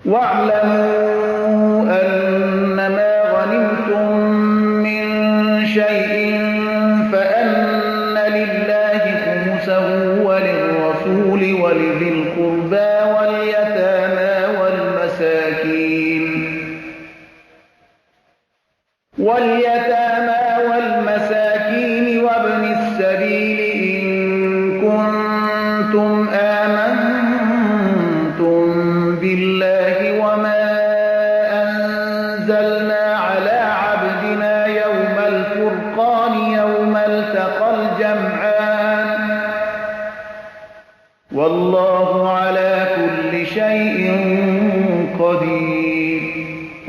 واعلموا أنما غنمتم من شيء فأن لله خمسه وللرسول ولذي القربى واليتامى والمساكين وابن السبيل إن كنتم آمنتم بالله وما أنزلنا على عبدنا يوم الفرقان يوم التقى الجمعان والله على كل شيء قدير.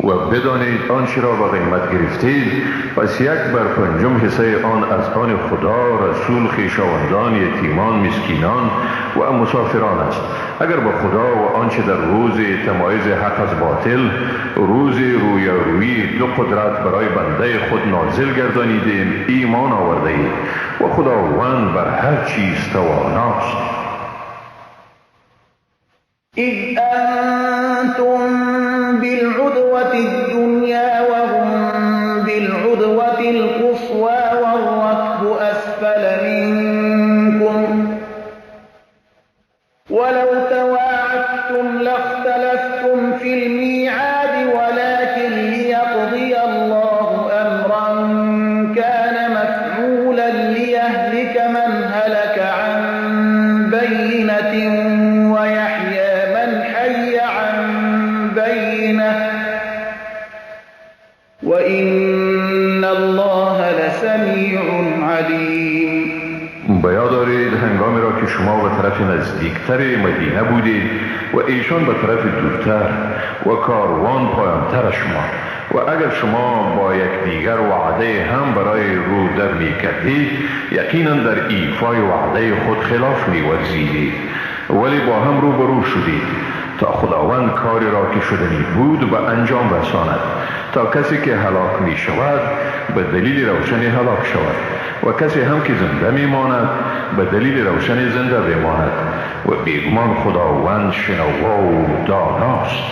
و بدانید آنچه را به قیمت گرفتید پس 1/5 حصه آن از آن خدا، رسول، خویشاوندان، یتیمان، مسکینان و مسافران است. اگر با خدا و آنچه در روز تمایز حق از باطل، روز رویارویی دو قدرت برای بنده خود نازل گردانیدیم، ایمان آورده اید و خداوند بر هر چیز تواناست. اذ انتم بالعدوة الدنيا وهم بالعدوة القصوى والركب أسفل منكم ولو تواعدتم لاختلفتم في الميعاد ولكن ليقضي الله أمرا كان مفعولا ليهلك من هلك عن بينة ويحيى من حي عن بينة وإن الله لسميع عليم. به یاد دارید هنگامی را که شما به طرف نزدیکتر مدینه بودید و ایشان به طرف دورتر و کاروان پایانتر شما، و اگر شما با یکدیگر وعده هم برای رو در می کردید یقینا در ایفای وعده خود خلاف می ورزیدید، ولی با هم روبرو شدید تا خداوند کاری را که شدنی بود به انجام رساند، تا کسی که هلاک می شود به دلیل روشن هلاک شود و کسی هم که زنده می ماند به دلیل روشن زنده بماند، و بیگمان خداوند شنوا و داناست.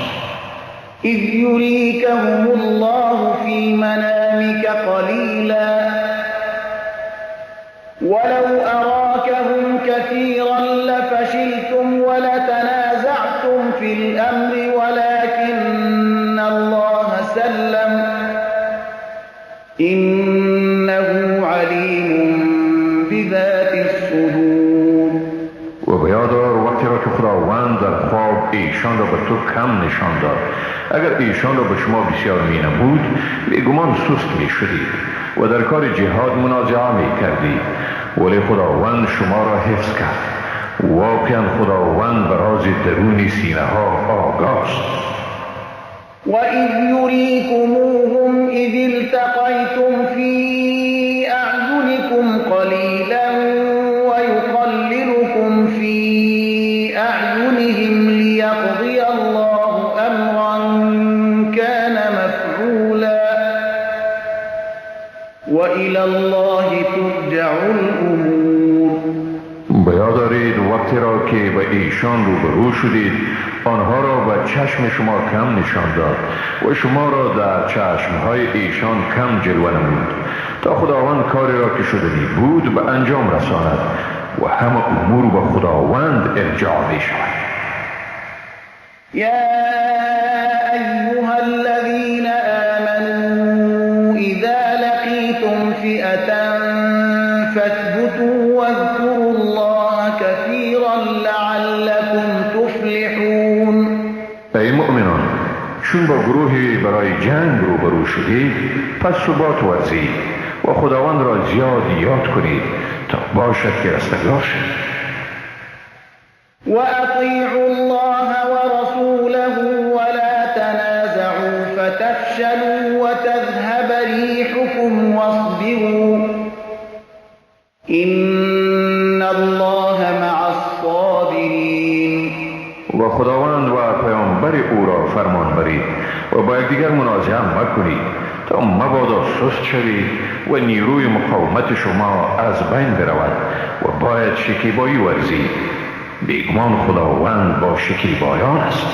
اذ یریکهم الله فی منامک قلیلا ولو اراکهم کثیرا لفشلتم ولتنازعتم فی الامر ولكن الله سلم انه علیم بذات الصدور. و به یاد آور وقتی را که خداوند در خواب ایشان را به تو کم نشان داد. اگر ایشان را به شما بسیار می نمود بیگمان سست می شدید و در کار جهاد منازعه می کردید، ولی خداوند شما را حفظ کرد. واقعا خداوند به راز درون سینه ها آگاست. وَإِذْ يُرِيكُمُوهُمْ إِذِ الْتَقَيْتُمْ فِي أَعْيُنِكُمْ قَلِيلًا وَيُقَلِّلُكُمْ فِي أَعْيُنِهِمْ لِيَقْضِيَ اللَّهُ أَمْرًا كَانَ مَفْعُولًا وَإِلَى اللَّهِ تُرْجَعُ الْأُمُورُ. به یاد دارید وقتی را که به ایشان روبرو شدید آنها را به چشم شما کم نشان داد و شما را در چشمهای ایشان کم جلوه نمود، تا خداوند کاری را که شدنی بود به انجام رساند و همه امور به خداوند ارجاع می شود. یا ایها الذین آمنوا اذا لقیتم فئة فاثبتوا واذكروا الله كثيرا لعلكم تفلحون. ای مؤمنان، چون با گروهی برای جنگ روبرو شدید پس ثبات ورزید و خداوند را زیاد یاد کنید تا باشد که رستگار شوید. و اطیعوا الله ورسوله ولا تنازعوا فتفشلوا وتذهب ريحكم واصبروا إن الله مع الصابرین. و خداوند و پیامبر او را فرمان برید و با یکدیگر منازعه مکنید تا مبادا سست شوید و نیروی مقاومت شما از بین برود و باید شکیبایی ورزید. بیگمان خداوند با شکیبایان است.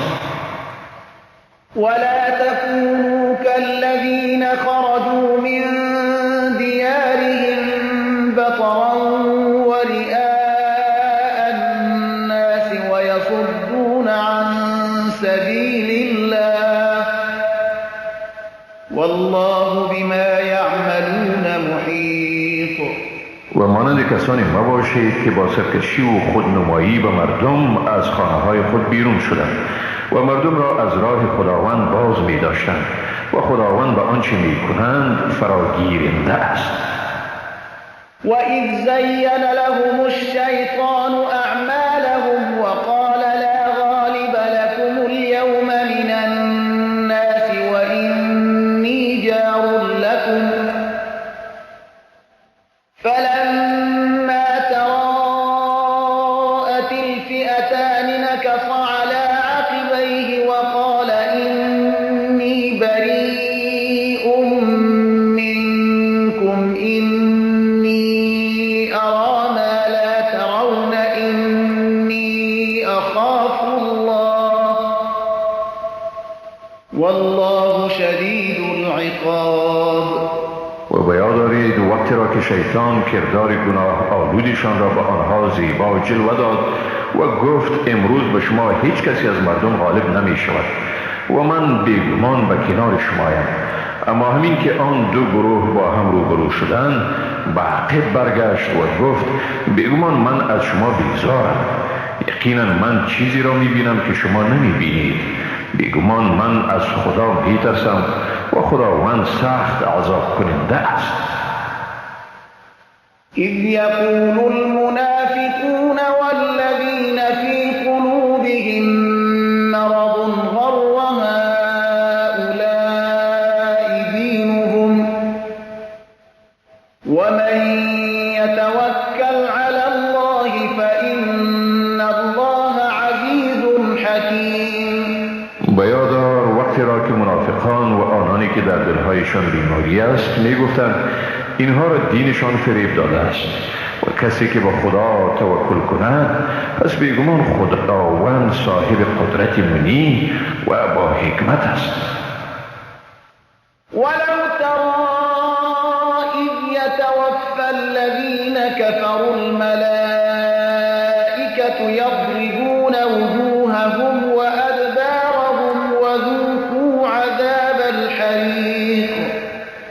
ولا تكونوا كالذين خرجوا من ديارهم بطرا ورئاء الناس ويصدون عن سبيل الله والله بما يعملون محيط. و مانند کسانی مباشید که با سرکشی و خودنمایی به مردم از خانه های خود بیرون شدند و مردم را از راه خداوند باز می داشتند و خداوند به آنچه می کنند فراگیرنده است. وإذ زين لهم الشیطان اعمالهم وقال لا غالب لكم اليوم من الناس وإني جار لكم فلما تراءت الفئتان نكص على عقبيه وقال إني بريء منكم إني أرى ما لا ترون إني أخاف الله والله شديد العقاب. و به یاد دارید وقتی را که شیطان کردار گناه آلودشان را به آنها زیبا جلوه داد و گفت امروز به شما هیچ کسی از مردم غالب نمی شود و من بیگمان به کنار شمایم. اما همین که آن دو گروه با هم روبرو شدند به عقب برگشت و گفت بیگمان من از شما بیزارم، یقینا من چیزی را می بینم که شما نمی بینید، بیگمان من از خدا می ترسم و خداوند سخت عذاب کننده است. اذ یقول المنافقون والذین فی قلوبهم مرض غر هؤلاء دینهم ومن یتوکل علی الله فإن الله عزیز حکیم. به یاد آور وقتی را که منافقان و آنانی که در دلهایشان بیماری است میگفتند اینها را دینشان فریب داده است و کسی که با خدا توکل کند پس بیگمان خداوند صاحب قدرت منی و با حکمت است. ولو ترى اذ یتوفى الذین كفروا الملائکة یضربون وجوههم وأدبارهم وذوقوا عذاب الحریق.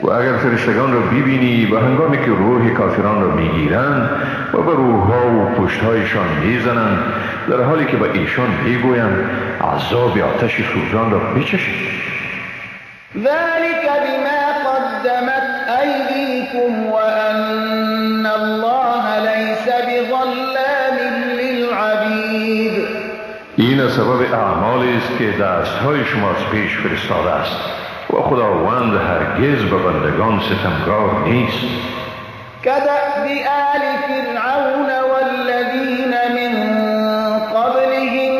و اگر فرشتگان را ببینی به هنگامی که روح کافران را میگیرند و به روحها و پشتهایشان میزنند در حالی که به ایشان میگویند عذاب آتش سوزان را بچشید. ذلك بما قدمت ایدیکم وان الله لیس بظلام للعبید. این سبب اعمالی است که دستهای شما از پیش فرستاده است و خداوند هرگز به بندگان ستمگار نیست. كدأب آل فرعون والذین من قبلهم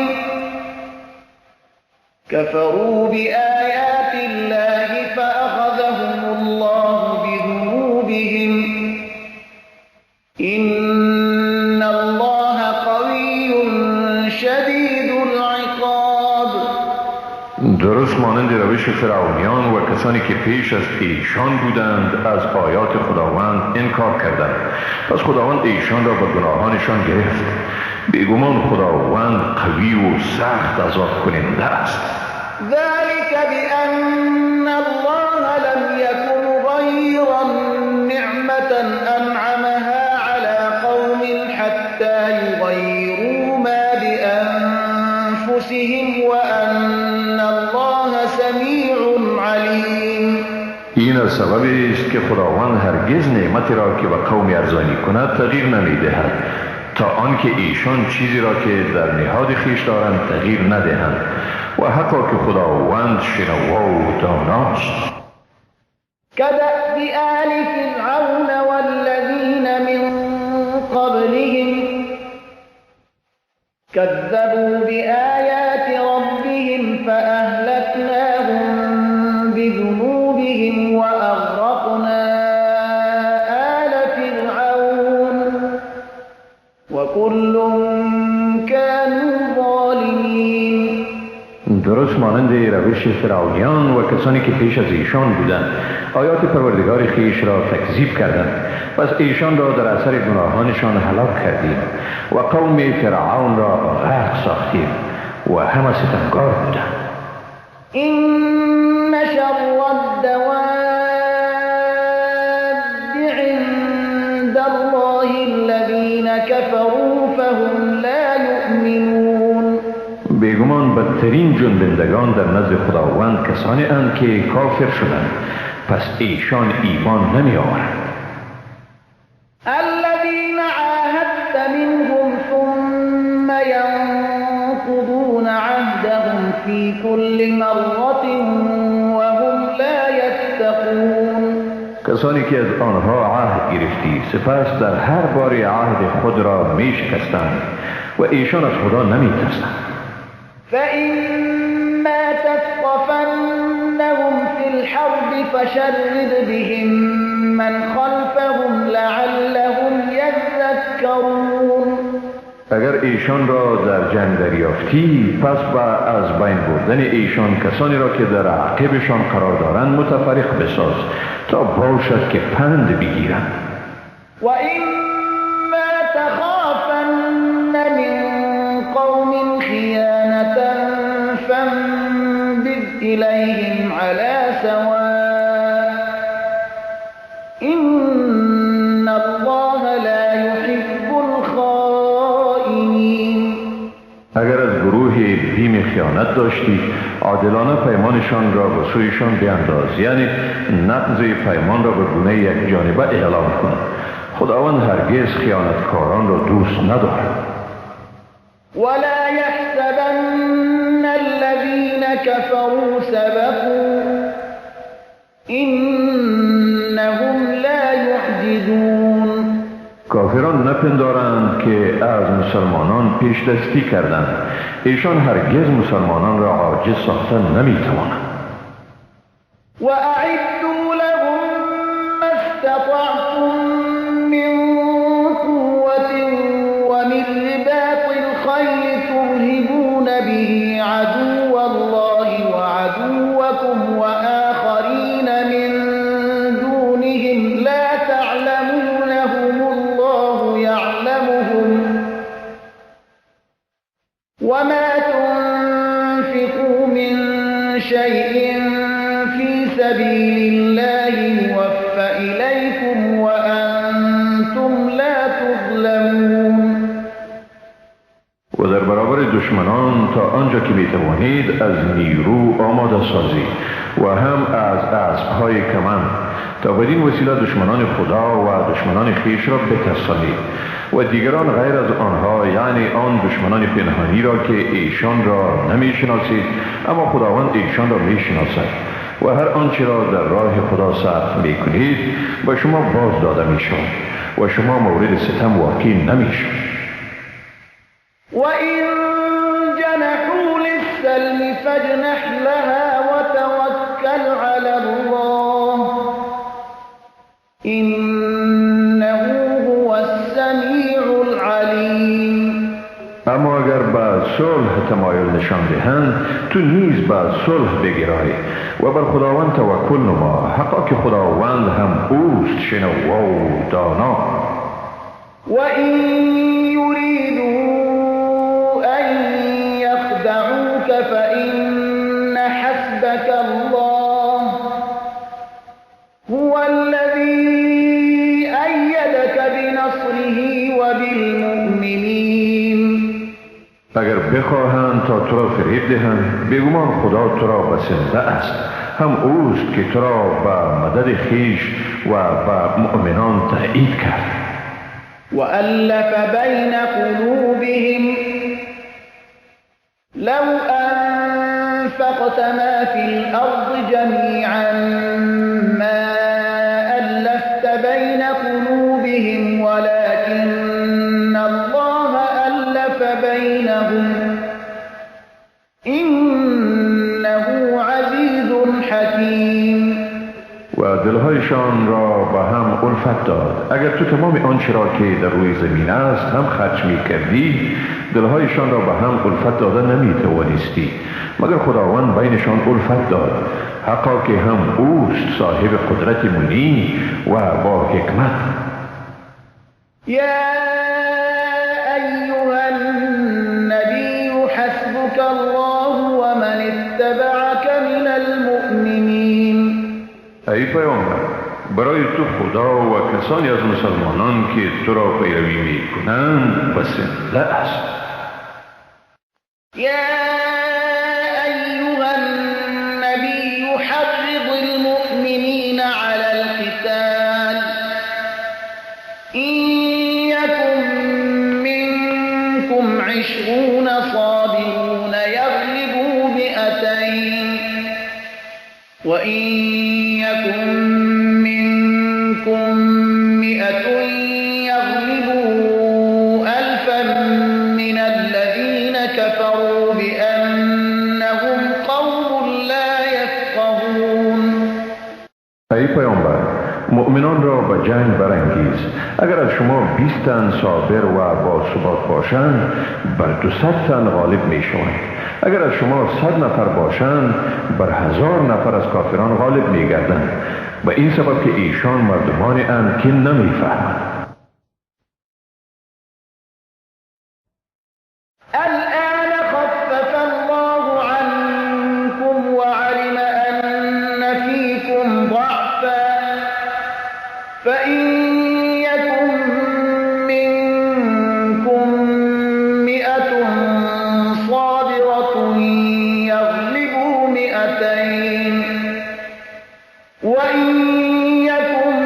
كفروا بآیات الله فأخذهم الله بذنوبهم إن الله قوی شدید العقاب. درست مانند روش فرعونیان و کسانی که پیش از ایشان بودند از آیات خداوند انکار کردند، پس خداوند ایشان را به گناهانشان گرفت. بیگمان خداوند قوی و سخت عذاب کننده است. ذلك بأن الله لم يكن مغيرا نعمة أنعمها على قوم حتى يغيروا ما بأنفسهم وأن الله سمیع علیم. این از سبب است که خداوند هرگز نعمتی را که به قوم ارزانی کند تغییر نمیدهد تا آنکه ایشان چیزی را که در نهاد خویش دارند تغییر ندهند و حقا که خداوند شنوا و داناست. كدأب آل فرعون والذین من قبلهم كذبوا بآیات ربهم فأهلكناهم بذنوبهم وأغرقنا آل فرعون وكل كانوا ظالمين. درست مانند روش فرعونیان و کسانی که پیش از ایشان بودند آیات پروردگار خویش را تکذیب کردند، پس ایشان را در اثر گناهانشان هلاک کردیم و قوم فرعون را غرق ساختیم و همه ستمکار بودند. إن شر الدواب عند الله الذين كفروا فهم لا يؤمنون. بیگمان بدترین جنبندگان در نزد خداوند کسانی اند که کافر شدند، پس ایشان ایمان نمی آورند. الذين عاهدت منهم ثم ينقضون عهدهم في كل مرة وهم لا يتقون. کسانی که از آنها عهد گرفتی سپس در هر بار عهد خود را می شکستند و ایشان از خدا نمی ترسند. فإما تثقفنهم في الحرب فشرد بهم من خلفهم لعلهم يذكرون. اگر ایشان را در جنگ دریافتی پس با از بین بردن ایشان کسانی را که در عقبشان قرار دارند متفرق بساز تا باشد که پند بگیرند. و اما تخافن من قوم خیانة فانبذ الیهم علی سواء ان الله لا يحب الخائنین. اگر از گروه بیم خیانت داشتی عادلانه پیمانشان را به سویشان بیانداز، یعنی نقض پیمان را به گونه یک جانبه اعلام کن. خداوند هرگز خیانتکاران را دوست ندارد. ولا يحسبن الذين كفروا سبقوا إنهم لا يعجزون. کافران نپندارند که از مسلمانان پیش دستی کردند، ایشان هرگز مسلمانان را عاجز ساختن نمیتوانند. وأعدوا لهم ما استطعتم من قوة ومن رباط الخيل ترهبون به عدو الله وعدوكم وآخرين من دونهم لا تعلمونهم الله يعلمهم وما تنفقوا من شيء في سبيل الله يوف إليكم وأنتم لا تظلمون. و در برابر دشمنان تا آنجا که میتوانید از نیرو آماده سازید و هم از اسب‌های کمند تا بدین وسیله دشمنان خدا و دشمنان خویش را بترسانید و دیگران غیر از آنها، یعنی آن دشمنان پنهانی را که ایشان را نمیشناسید اما خداوند ایشان را میشناسد و هر آنچه را در راه خدا صرف میکنید به شما باز داده میشود و شما مورد ستم واقع نمیشود. وَإِن جَنَحُوا لِلسَّلْمِ فَاجْنَحْ لَهَا وَتَوَكَّلْ عَلَى اللَّهِ إِنَّهُ هُوَ السَّمِيعُ الْعَلِيمُ. اما اگر به صلح تمایل نشان دهند تو نیز به صلح بگرای و بر خداوند توکل نما، حقا که خداوند هم اوست شنوا و دانا. وَإِن يُرِيدُوا أَن يَخْدَعُوكَ فَإِنَّ حَسْبَكَ اللَّهُ هُوَ الَّذِي أَيَّدَكَ بِنَصْرِهِ وَبِالْمُؤْمِنِينَ. اگر بخواهند تا تو را فریب دهند بیگمان خدا تو را بسنده است، هم اوست که تو را به مدد خویش و به مؤمنان تأیید کرد. وألف بين قلوبهم لو أنفقت ما في الأرض جميعا ما ألفت بين قلوبهم ولكن الله ألف بينهم إنه عزيز حكيم. و دلهایشان را با هم الفت داد. اگر تو تمام آنچه را که در روی زمین است هم خرج می کردی، دلهایشان را به هم الفت داده نمی توانستی، مگر خداوند بینشان الفت داد. حقا که هم اوست صاحب قدرت منی و با حکمت. یا ایها النبی حسبک الله و من اتبعک من المؤمنین. ای پیامبر، برای تو خدا و کسانی از مسلمانان که تو را پیروی می کنند بسنده است. یا ایها النبی حرض المؤمنین علی القتال ان یکن منکم 20 صابرون یغلبوا 200 وان یکن منکم 100 یغلبوا 1000 من الذین كفروا بأنهم قوم لا يفقهون. ای پیامبر، مؤمنان را به جنگ برانگیز. اگر از شما 20 تن صابر و با ثبات باشند، بر 200 تن غالب می شوند. اگر از شما 100 نفر باشند، بر 1000 نفر از کافران غالب می گردند. به این سبب که ایشان مردمانی اند که نمی فهمند. الآن خفف الله عنكم وعلم أن فيكم ضعفا فإن يكن منكم 100 صابرة يغلبوا 200 وإن يكن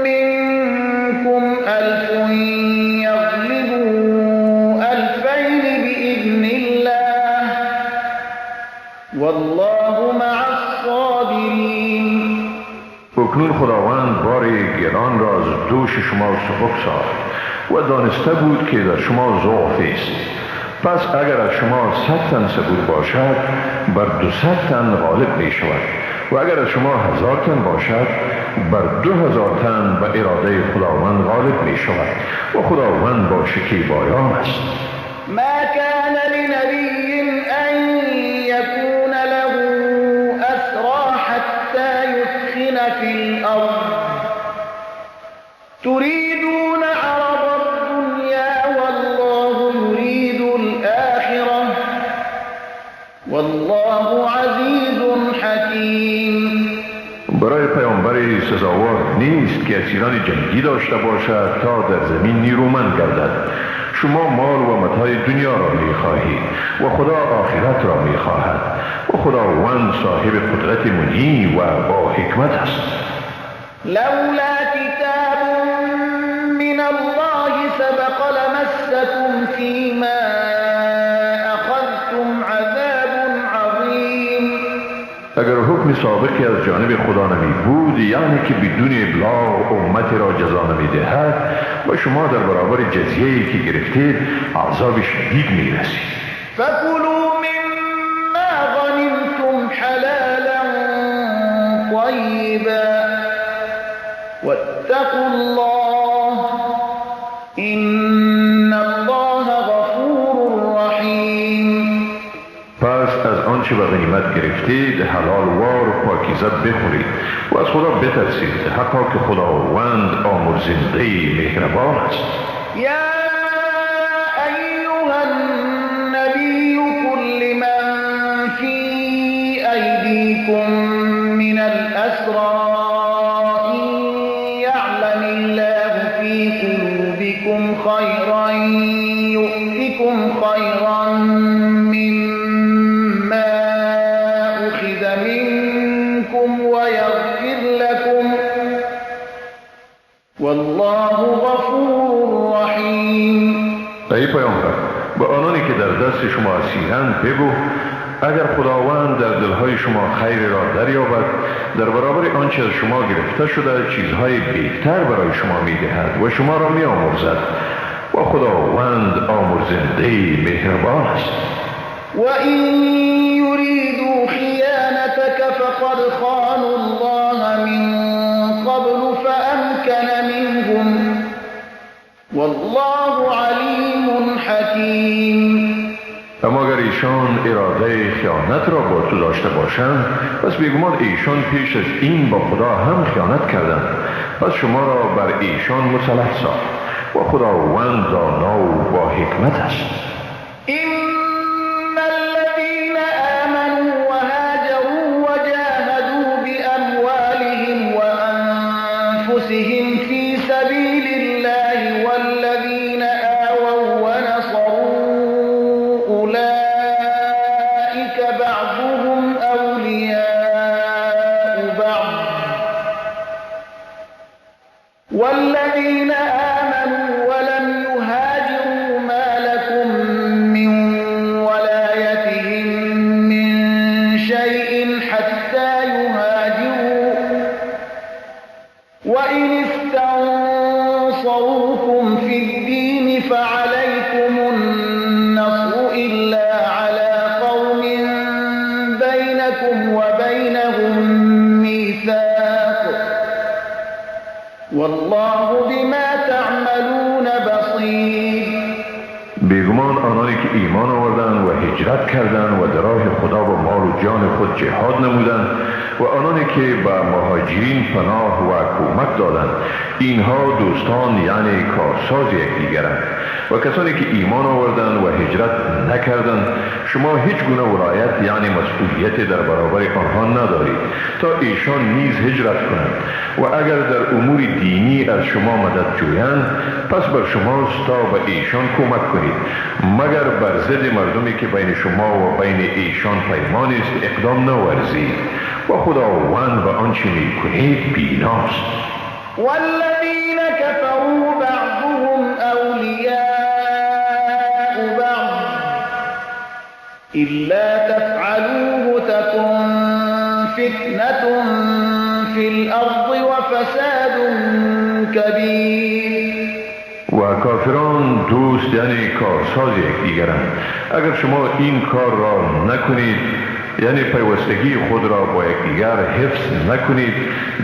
منكم 1000 يغلبوا 2000 بإذن الله والله مع الصابرين. اکنون خداوند بار گران را از دوش شما سبک ساخت و دانسته بود که در شما ضعف است. پس اگر از شما 100 تن صبور باشد، بر 200 تن غالب می شود و اگر از شما 1000 تن باشد، بر 2000 تن به اراده خداوند غالب می شود و خداوند با شکیبایان است. ما كان لنبي أن يكون له أسرى حتى يثخن في الأرض تريدون عرض الدنيا والله يريد الآخرة والله عزيز حكيم. برای پیامبر سزاوار نیست که اسیران جنگی داشته باشد تا در زمین نیرومند گردد. شما مال و متاع دنیا را می‌خواهید و خدا آخرت را می‌خواهد و خداوند صاحب قدرت منی و با حکمت است. لولا کتاب من الله سبق لمسكم فيما اخذتم عذاب عظیم. اگر حکم سابقی از جانب خدا نمی بود، یعنی که بدون ابلاغ امت را جزا نمی دهد، و شما در برابر جزیه‌ای که گرفتید عذاب شدید می رسید. فکلوا مما غنمتم حلالا طیبا واتقوا الله ان الله غفور رحیم. پس از آنچه به غنیمت گرفتید حلال وار پاکیزه بخورید و از خدا بترسید، حقا که خداوند آمرزنده مهربان است. یا ایها النبی قل لمن فی ایدیکم من الاسرى ان یعلم الله فی قلوبکم خیرا یؤتکم خیرا مما أخذ منكم ويغفر لكم والله غفور رحیم. ای پیامبر، به آنانی که در دست شما اسیرند بگو اگر خداوند در دلهای شما خیر را دریابد، در برابر آنچه از شما گرفته شده چیزهای بهتر برای شما میدهد و شما را میآمرزد و خداوند آمرزنده مهربان است. وَإِن يُرِيدُوا خِيَانَتَكَ فَقَدْ خَانُوا اللَّهَ مِن قَبْلُ. والله علیم حکیم. اما اگر ایشان اراده خیانت را با تو داشته باشند، پس بیگمان ایشان پیش از این با خدا هم خیانت کردند، پس شما را بر ایشان مسلط ساخت و خداوند دانا و با حکمت است. إن الذين آمنوا وهاجروا وجاهدوا بأموالهم وأنفسهم في سبيل الله والذين آووا ونصروا أولئك بعضهم أولياء بعض والذين آمنوا ولم يهاجروا ما لكم من ولايتهم من شيء حتى يهاجروا وإن استنصروكم في الدين فعليكم النصر إلا على قوم بينكم وبينهم ميثاق والله بما تعملون بصير. بیگمان آنانی که ایمان آوردند و هجرت کردند و در راه خدا با مال و جان خود جهاد نمودند و آنانی که به مهاجرین پناه و کمک دادند، اینها دوستان یعنی کارساز یکدیگرند. و کسانی که ایمان آوردند و هجرت نکردند، شما هیچ گونه ولایت یعنی مسئولیت در برابر آنها ندارید تا ایشان نیز هجرت کنند. و اگر در امور دینی از شما مدد جویند، پس بر شماست تا به ایشان کمک کنید، مگر بر ضد مردمی که بین شما و بین ایشان پیمان است اقدام نورزید و خداوند به آنچه میکنید بیناست. والذین كفروا بعضهم اولیاء بعض إلا تفعلوه تكن فتنة في الأرض وفساد كبير. و کافران دوست یعنی کارساز یکدیگرند. اگر شما این کار را نکنید، یعنی پیوستگی خود را با یکدیگر حفظ نکنید،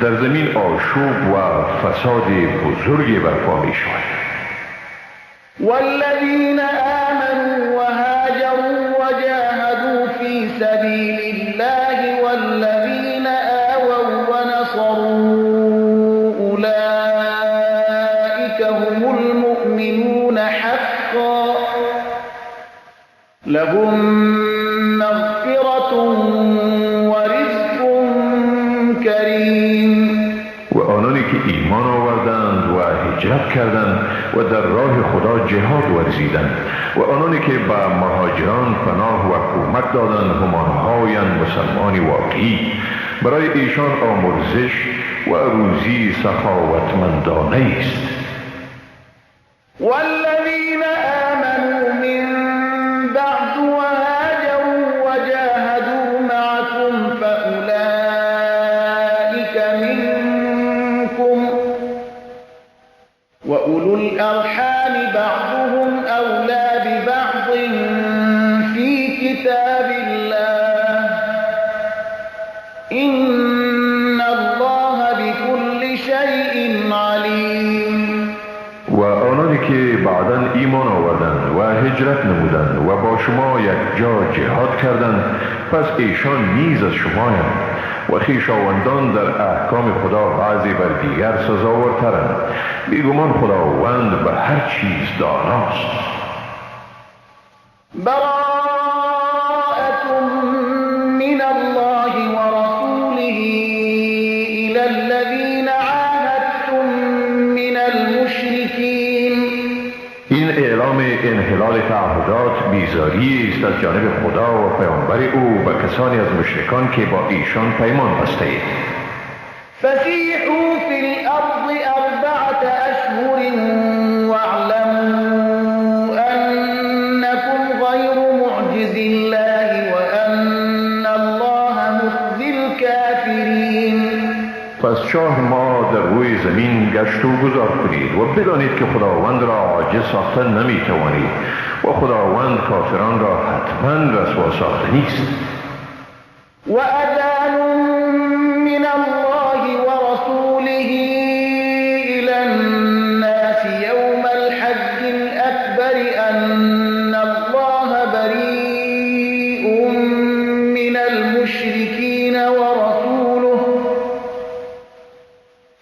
در زمین آشوب و فساد بزرگی برپا می شود. والذین آمنوا وهاجروا وجاهدوا في سبيل الله والذین آووا ونصروا أولئك هم المؤمنون حقا لهم مغفرة ورزق كريم. و آنانی که ایمان آوردند و هجرت کردند و در راه خدا جهاد ورزیدند و آنانی که به مهاجران پناه و کمک دادند، همانهایند مسلمان واقعی، برای ایشان آمرزش و روزی سخاوتمندانه است. والذین آمنوا من بعد وهاجروا وجاهدوا معكم فأولئك منكم وأولو الأرحام بعضهم أولى ببعض في كتاب الله إن الله بكل شيء عليم. و آنانی که بعداً ایمان آوردند و هجرت نمودند و با شما یک جا جهاد کردند، پس ایشان نیز از شمایند و خویشاوندان در احکام خدا بعضی بر دیگر سزاوارترند. بیگمان خداوند به هر چیز داناست. براءة من الله ورسوله إلى الذين عاهدتم من المشركين. این اعلام انحلال تعهدات بیزاری است از جانب خدا و پیامبر او و کسانی از مشرکان که با ایشان پیمان بسته اید. فسیحوا فی الارض اربعة اشهر واعلموا انکم غیر معجز الله وان الله مخزی الکافرین. پس 4 ماه در روی زمین گشت و گذار کنید و بدانید که خداوند را عاجز ساخته نمی توانید و خداوند کافران را حتما رسوا ساخته نیست. و اذان من الله ورسوله الى الناس یوم الحج المشركين ورسوله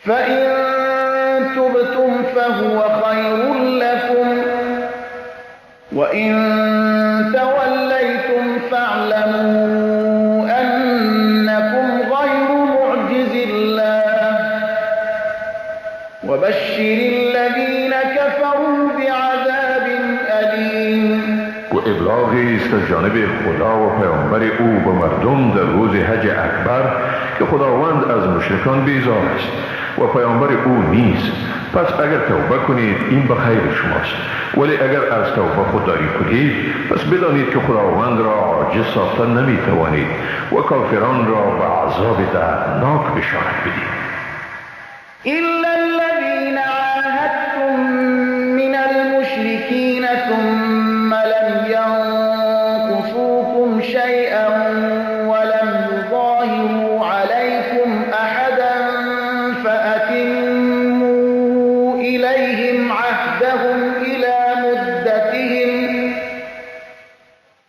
فإن تبتم فهو خير لكم وإن توليتم فاعلموا أنكم غير معجز الله وبشر الذين كفروا بعذاب أليم. و ابلاغی است از جانب خدا و پیامبر او به مردم در روز حج اکبر که خداوند از مشرکان بیزار است و پیامبر او نیست. پس اگر توبه کنید این به خیر شماست، ولی اگر از توبه خودداری کنید پس بدانید که خداوند را عاجز ساخته نمیتوانید و کافران را به عذاب دردناک بشارت بدید. إلا الذين عاهدتم من المشركين ثم لم ينقصوكم شيئا ولم يظاهروا عليكم أحدا فأتموا إليهم عهدهم إلى مدتهم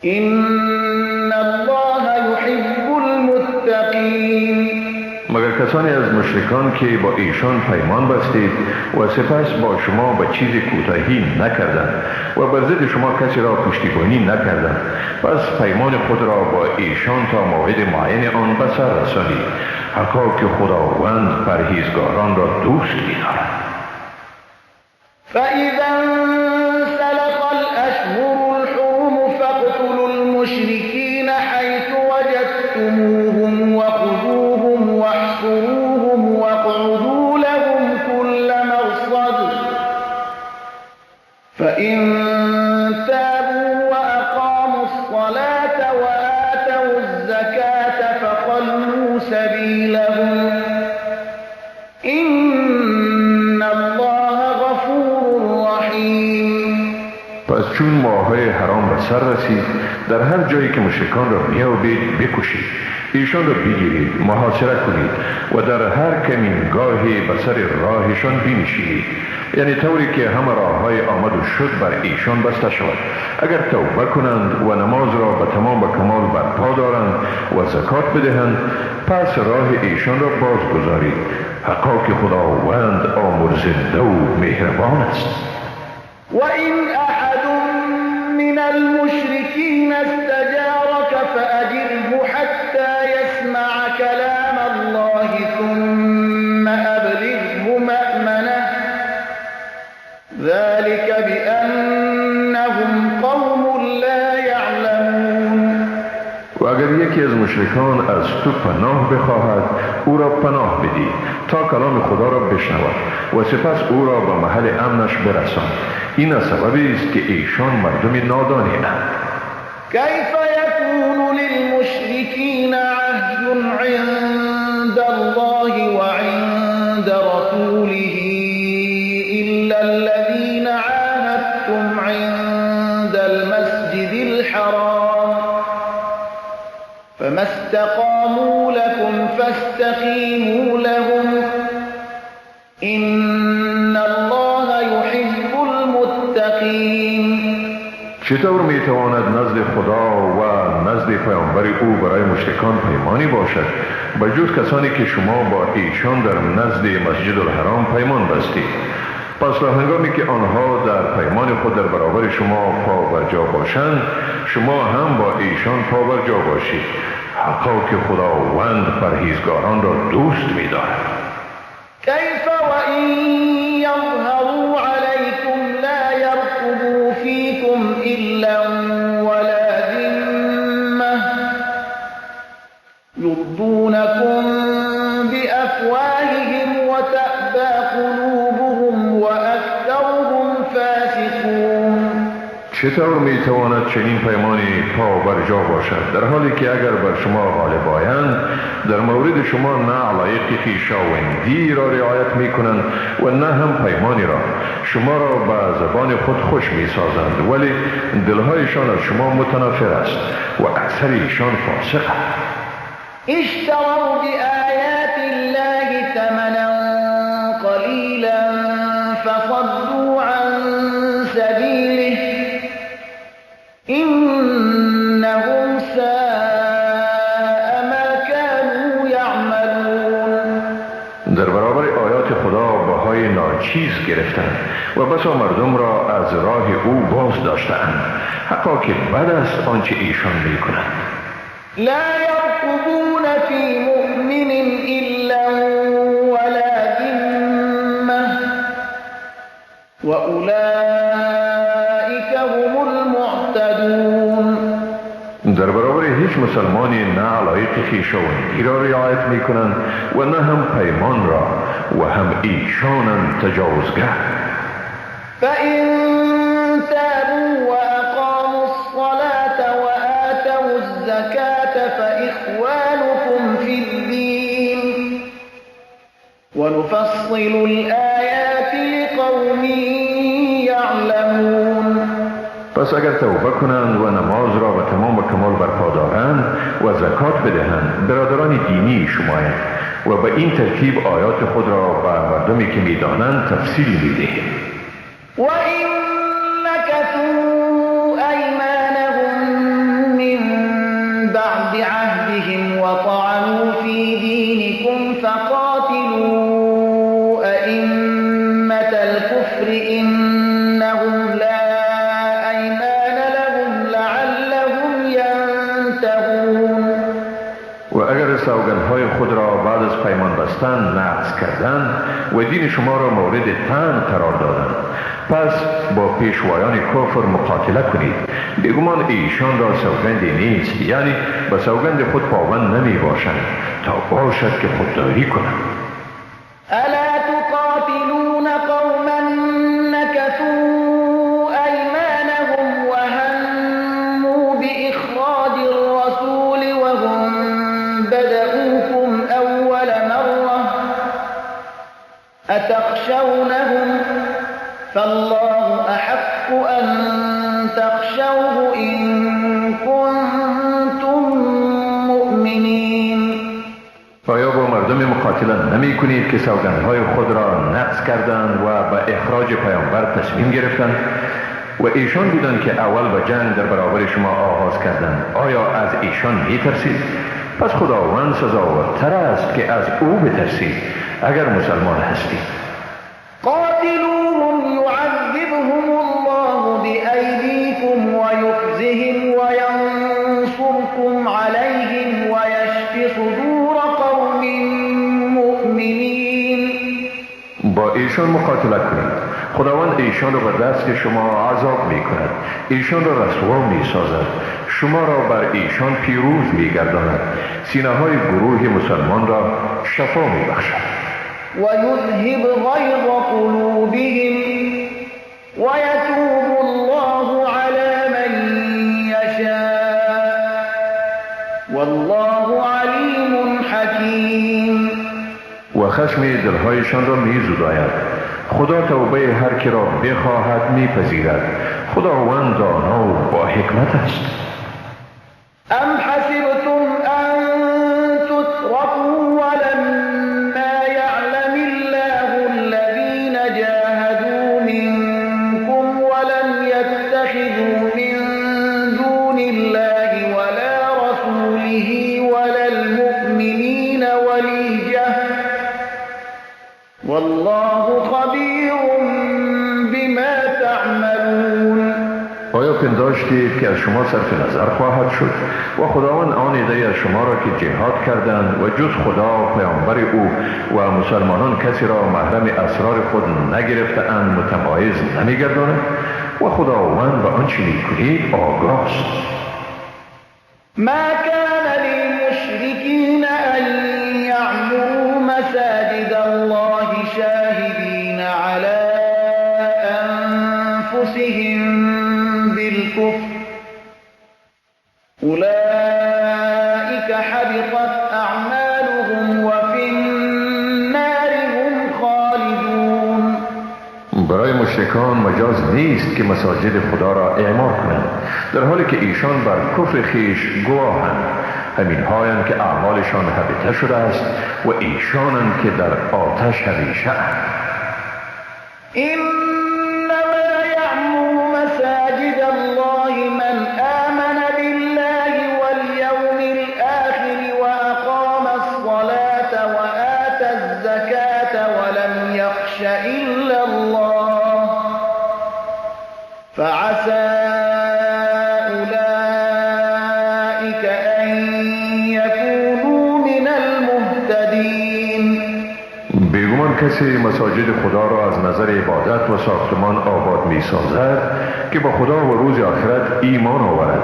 إن الله يحب المتقين. مگر کسانی از مشرکان که با ایشان پیمان بستید و سپس با شما به چیز کوتاهی نکردند و بر ضد شما کسی را پشتیبانی نکردند، پس پیمان خود را با ایشان تا موعد معین آن به سر رسانید، حقا که خداوند پرهیزگاران را دوست می‌دارد. فإذا انسلخ الأشهر الحرم فاقتلوا المشركين حيث وجدتموهم وخذوهم واحصروهم واقعدوا لهم كل مرصد فإن تابوا وأقاموا الصلاة وآتوا الزكاة فخلوا سبيلهم إن الله غفور رحيم. پس چون ماه‌های حرام به سر رسید، در هر جایی که مشرکان را می‌یابید بکشید، ایشان را بگیرید، محاصره کنید و در هر کمینگاهی به سر راهشان بنشینید، یعنی طوری که همه راههای آمد و شد بر ایشان بسته شود. اگر توبه کنند و نماز را به تمام و کمال برپا دارند و زکات بدهند، پس راه ایشان را باز گذارید، حقا که خداوند آمرزنده و مهربان است. وإن أحد من المشركين استجارك فأجره حتى يسمع كلام الله ثم أبلغه مأمنه ذلك بأنهم قوم لا يعلمون. و اگر یکی از مشرکان از تو پناه بخواهد، او را پناه بدی تا کلام خدا را بشنود و سپس او را به محل امنش برسان. این از سببی است که ایشان مردم نادانی اند. كيف يكون للمشركين عهد عند الله وعند رسوله إلا الذين عاهدتم عند المسجد الحرام فما استقاموا لكم فاستقيموا لهم إن الله يحب المتقين. چطور میتواند نزد خدا و نزد پیامبر او برای مشرکان پیمانی باشد به جز کسانی که شما با ایشان در نزد مسجد الحرام پیمان بستید؟ پس تا هنگامی که آنها در پیمان خود در برابر شما پا بر جا باشند، شما هم با ایشان پا بر جا باشید، حقا که خداوند پرهیزگاران را دوست می‌دارد. كيف وإن يظهروا عليكم لا يرقبوا فيكم إلا ولا ذمة يرضونكم بأفواههم وتأبى قلوبهم وأكثرهم فاسقون. چطور میتواند چنین پیمانی پا بر جا باشد در حالی که اگر بر شما غالب آیند در مورد شما نه علایق خویشاوندی را رعایت میکنند و نه هم پیمانی را، شما را به زبان خود خوش میسازند ولی دلهایشان از شما متنفر است و اکثر ایشان فاسقند. اشتروا بآیات الله ثمنا قلیلا فصدوا عن سبیله إنهم ساء ما ناچیز گرفتند و بسا مردم را از راه او باز داشتند. حقا که بد است آنچه ایشان میکنند. لا يرقبون في مؤمن إلا ولا ذمة وأولئك هم المعتدون. در برابر هیچ مسلمانی نه علایق خویشاوندی را رعایت میکنند و نه هم پیمان را و هم ایشانند تجاوزگر. فإن تابوا وأقاموا الصلاة وآتوا الزكاة فإخوانكم في الدين ونفصل الآيات لقوم يعلمون. پس اگر توبه کنند و نماز را به تمام و کمال برپا دارند و زکات بدهند، برادران دینی شمایند و به این ترتیب آیات خود را به مردمی که میدانند تفصیل میدهیم. و این نکثوا ایمانهم من بعد عهدهم وطعنوا فی دینکم فقاتلوا ائمة الكفر انهم لا ایمان لهم لعلهم ینتهون. و اگر سوگندهای خود را بعد از پیمان بستن نقض کردند و دین شما را مورد طعن قرار دادند، پس با پیشوایان کفر مقاتله کنید. بیگمان ایشان را سوگندی نیست، یعنی به سوگند خود پابند نمی باشند تا باشد که خودداری کنند. الا تقاتلون قوما نكثوا ایمانهم وهموا بإخراج الرسول وهم بدؤوكم اول مره اتخشونهم فالله احق ان تخشوه ان كنتم مؤمنین. آیا با مردم مقاتله نمی کنید که سوگندهای خود را نقض کردند و به اخراج پیامبر تصمیم گرفتند و ایشان بودند که اول به جنگ در برابر شما آغاز کردند؟ آیا از ایشان می ترسید؟ پس خداوند سزاوارتر است که از او بترسید اگر مسلمان هستید. قاتلوهم يعذبهم الله بأيديكم ويخزهم وينصركم عليهم ويشف صدور قوم مؤمنين. با ایشان مقاتله کنید. خداوند ایشان را به دست شما عذاب می کند، ایشان را رسوا می سازد، شما را بر ایشان پیروز می گرداند، سینه های گروه مسلمان را شفا می بخشد. ويذهب غيظ قلوبهم ويتوب الله على من يشاء والله عليم حكيم. و خشم دلهایشان را می زداید. خدا توبه هر کی را بخواهد می پذیرد. خداوند دانا و با حکمت است. ام حسبتم ان تتركوا ولما يعلم الله الذين جاهدوا منكم ولم يتخذوا من دون الله ولا رسوله ولا المؤمنين وليجة والله خبير بما تعملون. آیا پنداشتید که از شما صرف نظر خواهد شد و خداوند آن عده‌ای از شما را که جهاد کردند و جز خدا، پیامبر او و مسلمانان کسی را محرم اسرار خود نگرفته‌اند متمایز نمی‌گرداند و خداوند به آنچه می‌کنید آگاه است. ما كان للمشركين أن يعمروا مساجد الله شاهدين على أنفسهم بالكفر أولئك حبطت أعمالهم وفي النار هم خالدون. برای مشرکان مجاز نیست که مساجد خدا را اعمار کنند در حالی که ایشان بر کفر خویش گواهند. همین هایند که اعمالشان حبطه شده است و ایشانند که در آتش همیشه اند. انما یعمر مساجد الله من آمن بالله واليوم الآخر وأقام الصلاة وآتى الزكاة ولم يخش إلا کسی مساجد خدا را از نظر عبادت و ساختمان آباد می سازد که با خدا و روز آخرت ایمان آورد،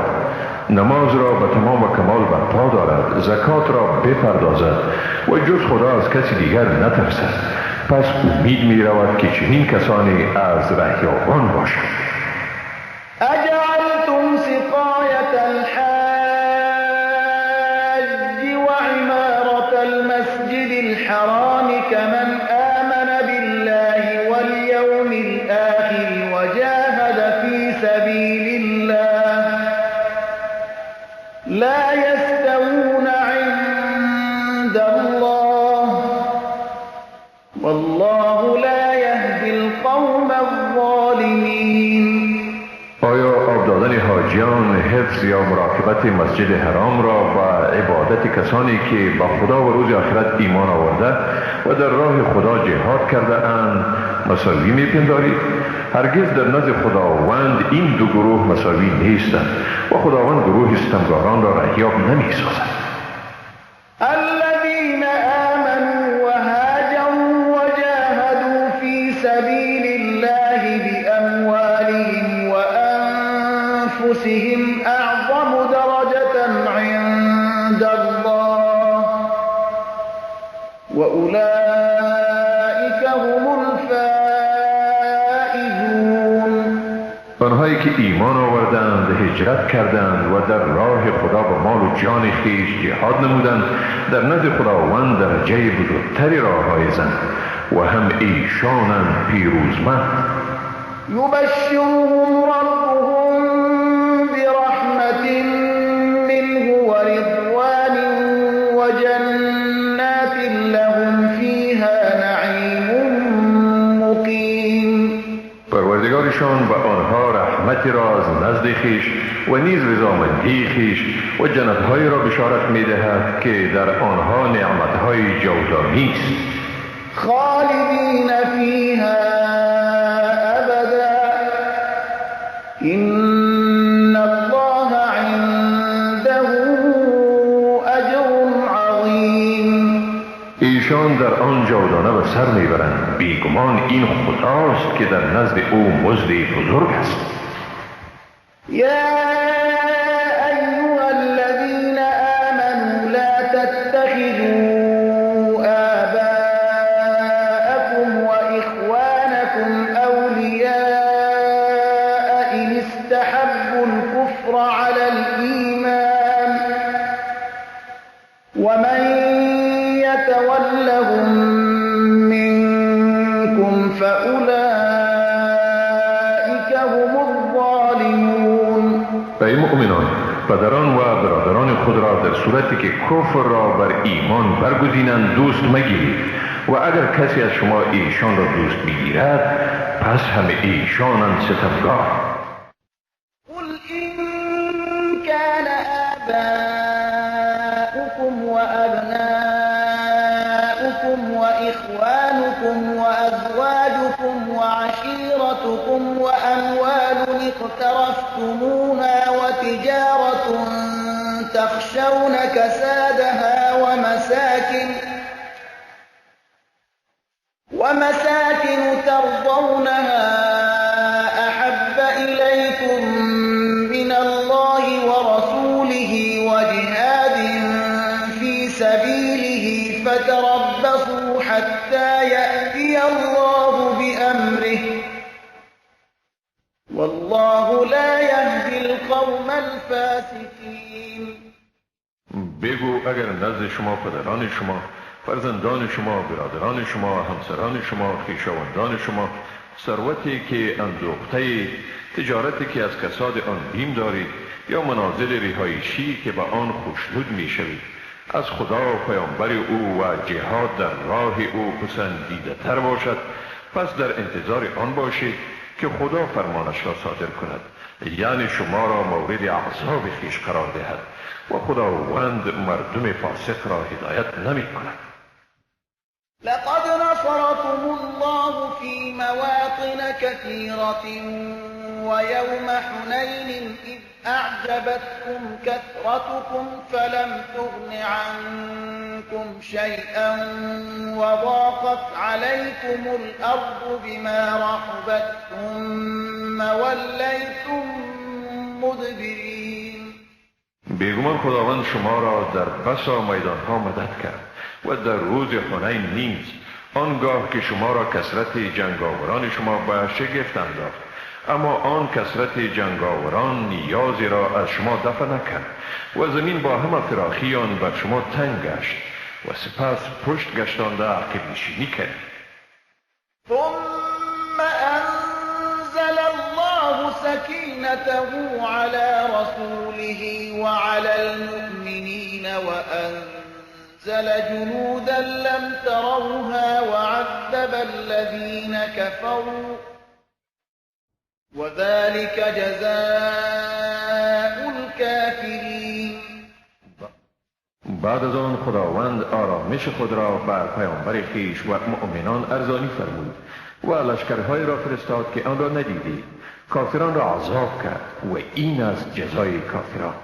نماز را به تمام و کمال برپا دارد، زکات را بپردازد و جز خدا از کسی دیگر نترسد، پس امید می رود که چنین کسانی از رهیابان باشند. اجعلتم سقایة الحاج وعمارة المسجد الحرام كمن آمن بالله واليوم الآخر وجاهد في سبيل الله لا يستوون عند الله والله لا يهدي القوم الظالمين. آیا آب دادن حاجیان، حفظ یا مراقبت مسجد حرام را و عبادت کسانی که با خدا و روز آخرت ایمان آورده و در راه خدا جهاد کرده اند مساوی میپندارید؟ هرگز در نزد خداوند این دو گروه مساوی نیستند و خداوند گروه ستمگاران را رهیاب نمیسازد. الذين آمنوا وهاجروا وجاهدوا في سبيل الله بأموالهم وأنفسهم أعظم درجة عند الله وأولئك هم الفائزون. آنهایی که ایمان آوردند، هجرت کردند و در راه خدا با مال و جان خویش جهاد نمودند، در نزد خداوند درجه بزرگتری را حائزند و هم ایشانند پیروزمند. یبشرهم ربهم برحمة منه ورضوان وجنات لهم فيها نعیم مقیم. پروردگارشان به آنها رحمتی را از نزد خویش و نیز رضامندی خویش و جنتهایی را بشارت می‌دهد که در آنها نعمتهای جاودانی است. خالدین فیها ابدا ان الله عنده اجر عظیم. ایشان در آن جاودانه به سر میبرند، بیگمان این خداست که در نزد او مزد بزرگ است. یا ایها الذین آمنوا لا تتخذوا آباءکم وإخوانکم اولیاء إن استحبوا الكفر على الإيمان ومن يتولهم منكم فأولئك هم الظالمون. ای مؤمنان، پدران و برادران خود را در صورتی که کفر را بر ایمان برگزینند دوست مگیرید و اگر کسی از شما ایشان را دوست بگیرد پس هم ایشانند ستمگار. قل إن كان آباؤكم وأبناؤكم وإخوانكم وأزواجكم وعشيرتكم وأموال اقترفتموها وتجارة تخشون كسادها ومساكن ترضونها أحب إليكم من الله ورسوله وجهاد في سبيله فتربصوا حتى يأتي الله بأمره والله لا يهدي القوم الفاسقين. بگو اگر نزد شما پدران شما، فرزندان شما، برادران شما، همسران شما، خویشاوندان شما، ثروتی که اندوخته، تجارتی که از کساد آن بیم دارید یا منازل رهایشی که به آن خوشنود میشوید، از خدا و پیامبر او و جهاد در راه او پسندیده تر باشد، پس در انتظار آن باشید که خدا فرمانش را صادر کند، یعنی شما را مورد عذاب خویش قرار دهد و خداوند مردم فاسق را هدایت نمی کند. لقد نصركم الله في مواطن كثيرة ويوم حنين إذ أعجبتكم كثرتكم فلم تغن عنكم عنكم شيئا وضاقت عليكم الأرض بما رحبت ثم وليتم مدبرين. بیگمان خداوند شما را در بسا میدانها مدد کرد و در روز حنین نیز، آنگاه که شما را کثرت جنگاوران شما به شگفت انداخت، اما آن کثرت جنگاوران نیازی را از شما دفع نکرد و زمین با همه فراخی آن بر شما تنگ گشت و سپس پشت گشتانده عقب نشینی کرد. ثم انزل الله سكينته على رسوله وعلى المؤمنين وأنزل جنودا لم تروها وعذب الذين كفروا وذلك جزاء الكافرين. بعد از آن خداوند آرامش خود را بر پیامبر خویش و مؤمنان ارزانی فرمود و لشکرهای را فرستاد که آن را ندیدید. کافران را عذاب کرد و این از جزای کافران.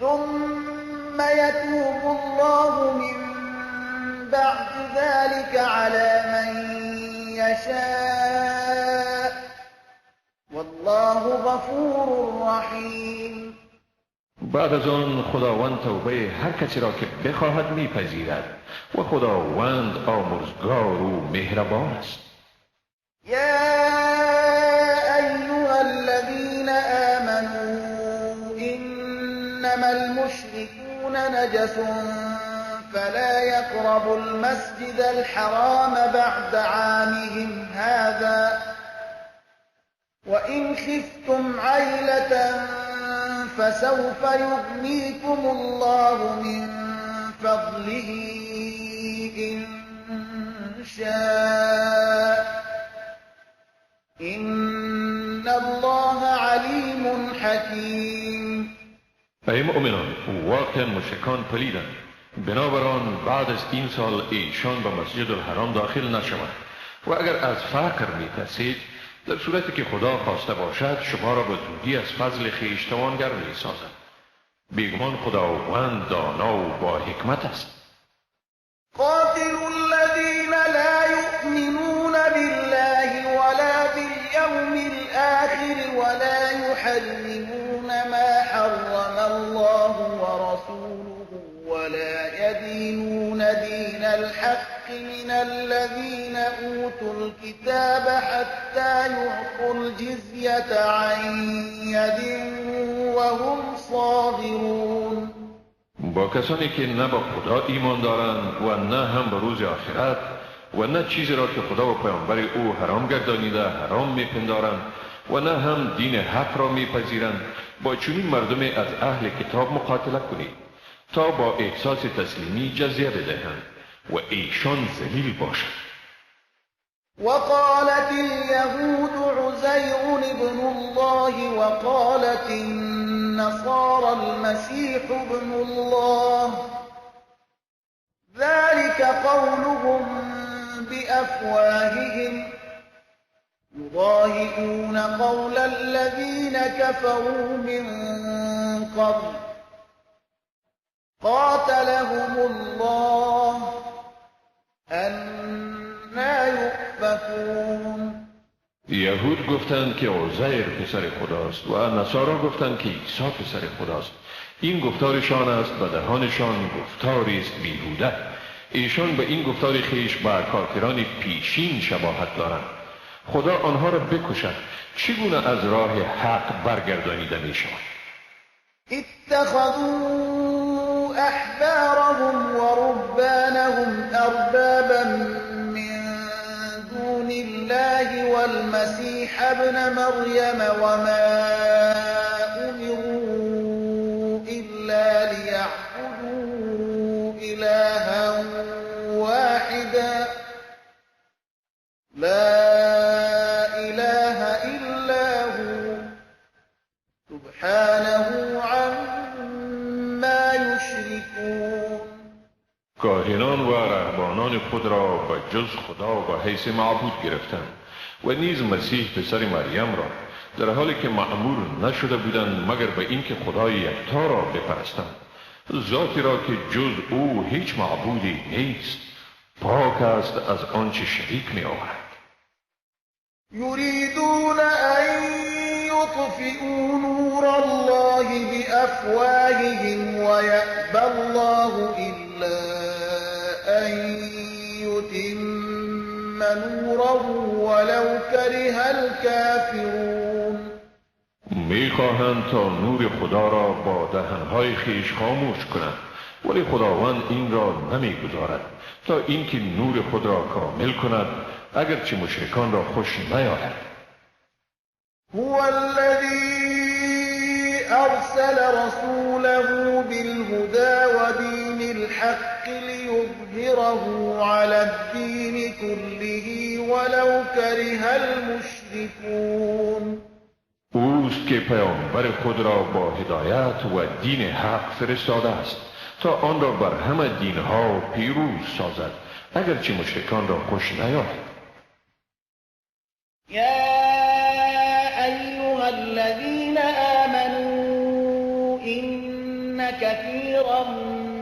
ثم يتوب الله من بعد ذلك على من يشاء والله غفور رحیم. بعد از آن خداوند توبه هر کسی را که بخواهد میپذیرد و خداوند آمرزگار و مهربان است. یا ایها الذین آمنوا انما المشركون نجس فلا يقربوا المسجد الحرام بعد عامهم هذا وإن خفتم عيلة فسوف يغنيكم الله من فضله إن شاء إن الله عليم حكيم. ای مؤمنان، واقعا مشرکان پلیدند، بنابراین بعد از این سال ایشان به مسجد الحرام داخل نشوند و اگر از فقر میترسید، در صورتی که خدا خواسته باشد شما را به زودی از فضل خویش توانگر می‌سازد. بیگمان خداوند دانا و با حکمت است. قاتلوا الذین لا یؤمنون بالله ولا باليوم الآخر ولا يحرمون ما حرم الله ورسوله ولا يدينون دين الحق من الذين أوتوا الكتاب حتى يعطوا الجزية عن يد وهم صاغرون. با کسانی که نه با خدا ایمان دارند و نه هم به روز آخرت و نه چیزی را که خدا و پیامبر او حرام گردانیده حرام میپندارند و نه هم دین حق را میپذیرند، با چنین مردم از اهل کتاب مقاتله کنید تا با احساس تسلیمی جزیه بدهند و ایشان ذلیل باشند. وقالت اليهود عزير ابن الله وقالت النصارى المسيح ابن الله ذلك قولهم بأفواههم يضاهئون قول الذين كفروا من قبل قاتلهم الله أنا يؤفكون. یهود گفتند که عزیر پسر خداست و نصارا گفتند که عیسی پسر خداست. این گفتارشان است و دهانشان گفتاری است بیهوده. ایشان به این گفتار خویش با کافران پیشین شباهت دارند. خدا آنها را بکشد، چگونه از راه حق برگردانیده می شوند؟ اتخذوا احبارهم ورهبانهم اربابا من دون الله والمسيح ابن مريم وما امروا الا ليعبدوا الها واحدا لا اله الا هو سبحانه عما یشركون. کاهنان و رهبانان خود را به جز خدا به حیث معبود گرفتند و نیز مسیح پسر مریم را، در حالی که مأمور نشده بودند مگر به اینکه خدای یکتا را بپرستند. ذاتی را که جز او هیچ معبودی نیست، پاک است از آنچه شریک می آورد. یریدون ان یطفئوا نور الله بأفواههم ویأبی الله الا ان یتم نوره ولو کره الکافرون. میخواهند تا نور خدا را با دهنهای خویش خاموش کنند، ولی خداوند این را نمیگذارد تا اینکه نور خود را کامل کند، اگرچه مشرکان را خوش نیاید. هو الذی ارسل رسوله بالهدى ودین الحق لیظهره علی الدین كله ولو کره المشرکون. اوست که پیامبر خود را با هدایت و دین حق فرستاده است تا آن را بر همه دینها پیروز سازد، اگرچه مشرکان را خوش نیاید. یا ایها الذین آمنوا ان کثیرا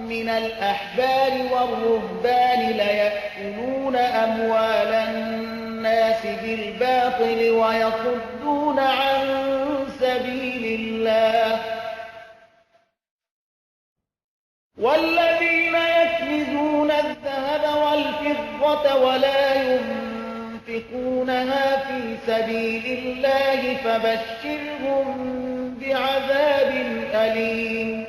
من الاحبار والرهبان لیأکلون اموال الناس بالباطل ویصدون عن سبیل الله والذین یکنزون الذهب والفضة ولا ينفقونها في سبیل الله فبشرهم بعذاب ألیم.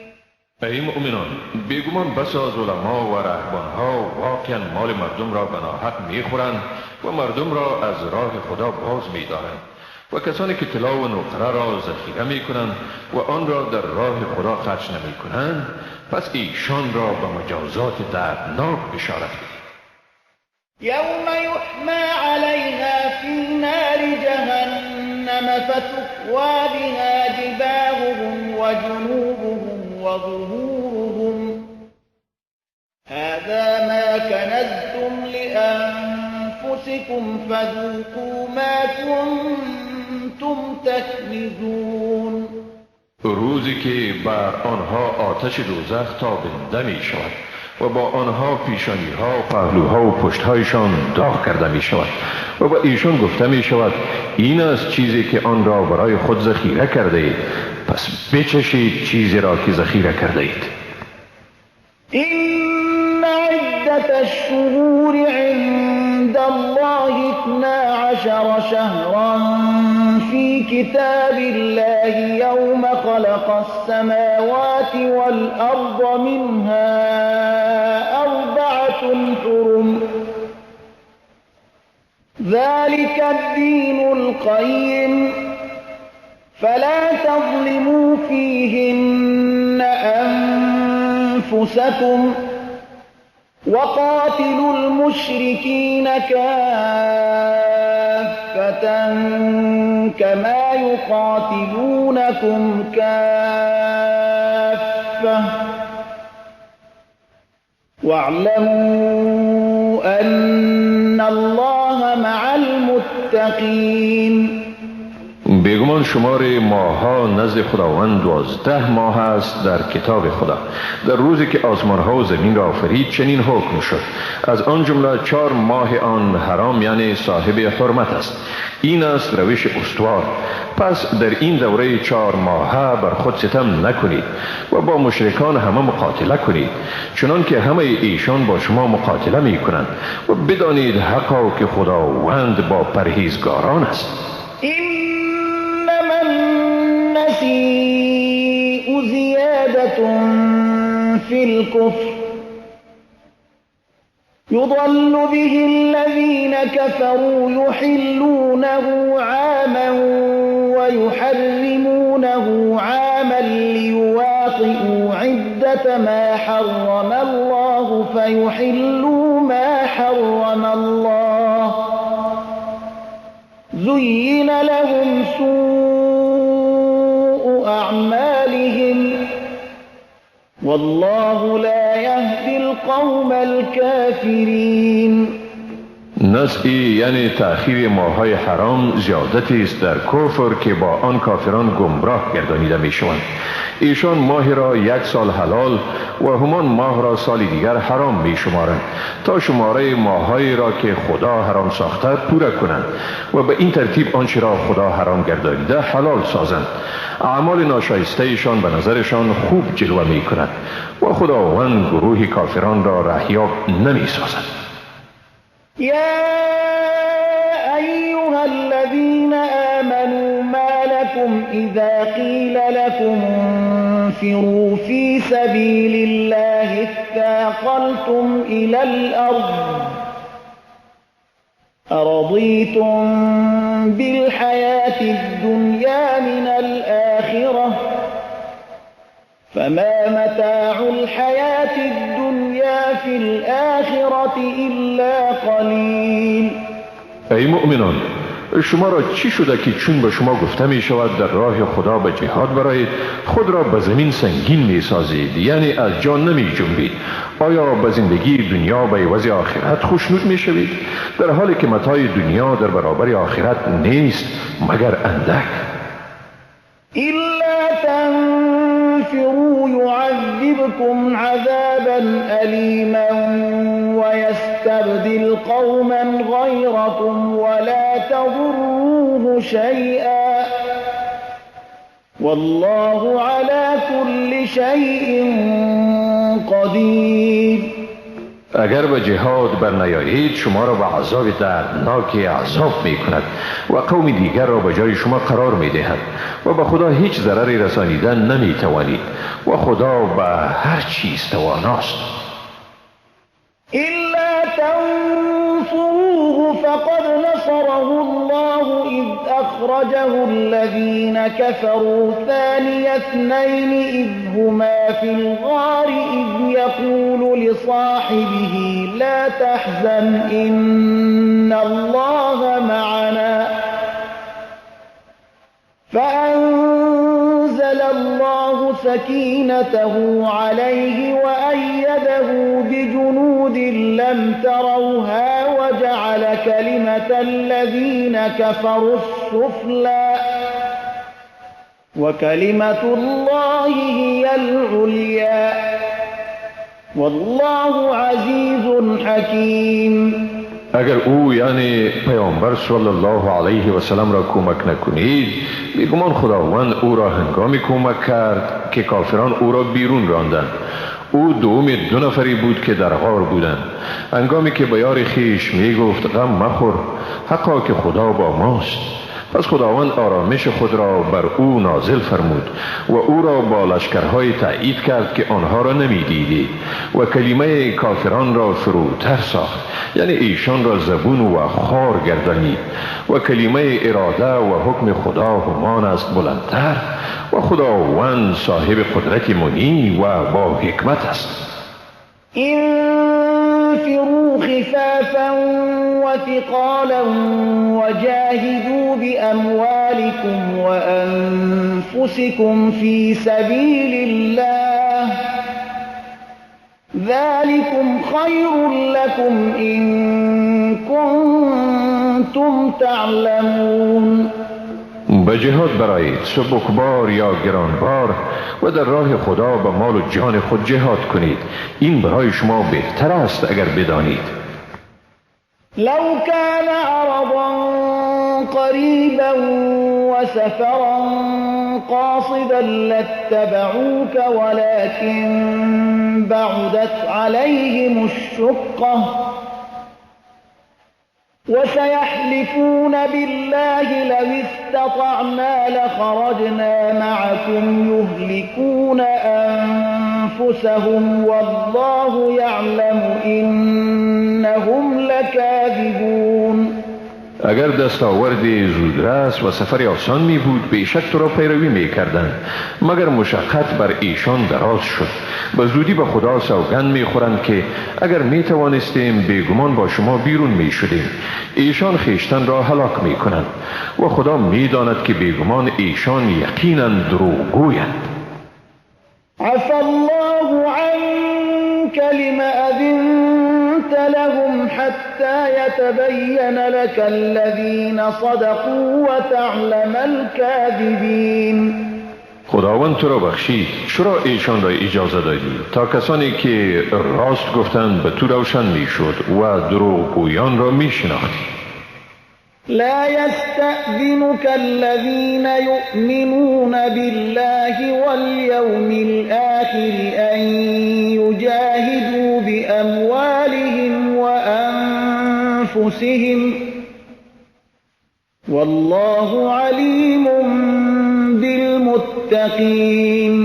ای مؤمنان، بیگمان بس از علما و رهبانها واقعا مال مردم را به ناحق میخورند و مردم را از راه خدا باز میدارند و کسانی که طلا و نقره را ذخیره میکنند و آن را در راه خدا خرج نمیکنند، پس ایشان را به مجازات دردناک بشارت بدید. یوم یحمی علیها فی نار جهنم فتکوی بها جباههم وجنوبهم وظهورهم هذا ما کنزتم لأنفسكم فذوقوا ما كنتم تکنزون. روزی که بر آنها آتش دوزخ تابنده می شود و با آنها پیشانی ها، پهلوها و پشتهایشان داغ کرده می شود و با ایشان گفته می شود این است چیزی که آن را برای خود ذخیره کرده اید، پس بچشید چیزی را که ذخیره کرده اید. این عدة الشهور عند الله 12 شهرا في كتاب الله يوم خلق السماوات والأرض منها 4 حرم ذلك الدين القيم فلا تظلموا فيهن أنفسكم وقاتلوا المشركين كافة كما يقاتلونكم كافة واعلموا أن الله مع المتقين. بیگمان شمار ماه‌ها نزد خداوند 12 ماه است در کتاب خدا. در روزی که آسمان‌ها و زمین را آفرید چنین حکم شد. از آن جمله 4 ماه آن حرام، یعنی صاحب حرمت است. این است روش استوار. پس در این دوره 4 ماهه بر خود ستم نکنید و با مشرکان همه مقاتله کنید، چنان که همه ایشان با شما مقاتله می کنند، و بدانید حقا که خداوند با پرهیزگاران است. إنما النسيء زيادة في الكفر يضل به الذين كفروا يحلونه عاما ويحرمونه عاما ليواطئوا عدة ما حرم الله فيحلوا ما حرم الله زين لهم سوء أعمالهم والله لا يهدي القوم الكافرين. نسعی یعنی تأخیر ماه‌های حرام زیادتی است در کفر که با آن کافران گمراه گردانیده میشوند. ایشان ماه را یک سال حلال و همان ماه را سال دیگر حرام می شمارند تا شماره ماه‌هایی را که خدا حرام ساخته پوره کنند و به این ترتیب آنچه را خدا حرام گردانیده حلال سازند. اعمال ناشایسته ایشان به نظرشان خوب جلوه می کند و خداوند گروه کافران را رهیاب نمی سازد. يا أيها الذين آمنوا ما لكم إذا قيل لكم انفروا في سبيل الله اثاقلتم إلى الأرض أرضيتم بالحياة الدنيا من الآخرة فما متاع الحياة الدنيا في الآخرة إلا قليل. ای مؤمنان، شما را چی شده که چون به شما گفته می شود در راه خدا به جهاد برایید خود را به زمین سنگین می سازید، یعنی از جا نمی جنبید؟ آیا به زندگی دنیا به عوض آخرت خوشنود می شوید، در حالی که متاع دنیا در برابر آخرت نیست مگر اندک؟ إلا تنفروا يعذبكم عذابا أليما ويستبدل قوما غيركم ولا تضروه شيئا والله على كل شيء قدير. اگر به جهاد بر نیایید شما را به عذاب دردناک عذاب می کند و قوم دیگر را به جای شما قرار می دهد و به خدا هیچ ضرری رسانیدن نمی توانید و خدا به هر چیز تواناست. إلا تنصروه فقد نصره الله إذ أخرجه الذين كفروا ثاني اثنين إذ هما في الغار إذ يقول لصاحبه لا تحزن إن الله معنا فأنزل الله سكينته عليه وأيده بجنود لم تروها وجعل كلمة الذين كفروا السفلى وكلمة الله هي العليا والله عزيز حكيم. اگر او یعنی پیامبر صلی الله علیه و سلم را کمک نکنید، بیگمان خداوند او را هنگامی کمک کرد که کافران او را بیرون راندند. او دوم دو نفری بود که در غار بودند. هنگامی که به یار خویش می گفت غم مخور، حقا که خدا با ماست. پس خداوند آرامش خود را بر او نازل فرمود و او را با لشکرهای تأیید کرد که آنها را نمی دیدید و کلمه کافران را فروتر ساخت، یعنی ایشان را زبون و خار گردانید و کلمه اراده و حکم خدا همان است بلندتر و خداوند صاحب قدرت منی و با حکمت است. انفروا خفافا وثقالا وجاهدوا بأموالكم وأنفسكم في سبيل الله ذلكم خير لكم إن كنتم تعلمون. به جهاد برایید، سبکبار یا گرانبار، و در راه خدا به مال و جان خود جهاد کنید. این برای شما بهتر است اگر بدانید. لو كان عرضا قريبا وسفرا قاصدا لاتبعوك ولكن بعدت عليهم الشقة وسيحلفون بالله لو استطعنا لخرجنا معكم يهلكون أنفسهم والله يعلم إنهم لكاذبون. اگر دستاورد زودرس و سفر آسان می بود بیشک تو را پیروی می کردند، مگر مشقت بر ایشان دراز شد. به زودی به خدا سوگند می خورند که اگر می توانستیم بیگمان با شما بیرون می شدیم. ایشان خویشتن را هلاک می کنند و خدا می داند که بیگمان ایشان یقینا دروغگویند. عفا الله عنك لم أذنت لهم حتى حتى يتبين لك الذين صدقوا وتعلم الكاذبين. خداوند تو را بخشید، چرا ایشان را اجازه دادی تا کسانی که راست گفتند به تو روشن میشد و دروغگویان را میشناختی؟ لا يستأذنك الذين يؤمنون بالله واليوم الآخر أن يجاهدوا بأموالهم وأنفسهم والله عليم بالمتقين.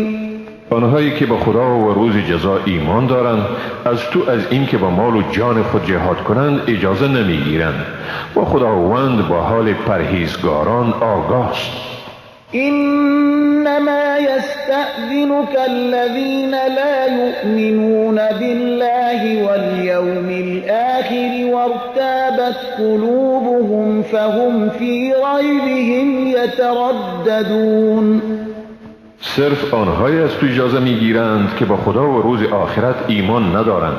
آنهایی که به خدا و روز جزا ایمان دارند از تو از این که با مال و جان خود جهاد کنند اجازه نمیگیرند و خداوند با حال پرهیزگاران آگاست. انما یستأذنک الذین لا یؤمنون بالله والیوم الآخر وارتابت قلوبهم فهم فی ریبهم یترددون. صرف آنهایی از تو اجازه میگیرند که با خدا و روز آخرت ایمان ندارند،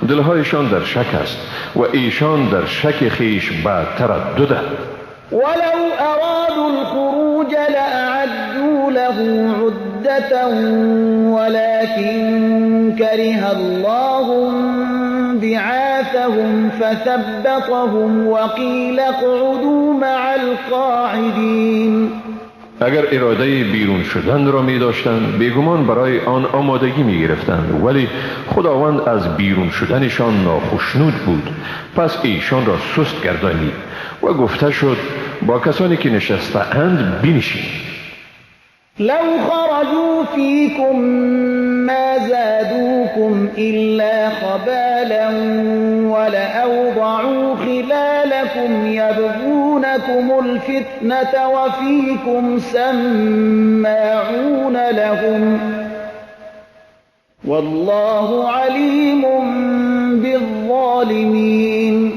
دلهایشان در شک است و ایشان در شک خیش به ترددند. ولو ارادوا الخروج لأعدوا له عدة ولكن كره الله بعاثهم فثبطهم وقيل اقعدوا مع القاعدين. اگر اراده بیرون شدن را می داشتند بیگمان برای آن آمادگی می گرفتند، ولی خداوند از بیرون شدنشان ناخشنود بود، پس ایشان را سست گردانید و گفته شد با کسانی که نشسته اند بنشینید. لو خرجوا فیکم ما زادوکم الا خبالا ولأوضعوا خلالکم یبغونکم الفتنة وفیکم سماعون لهم والله علیم بالظالمین.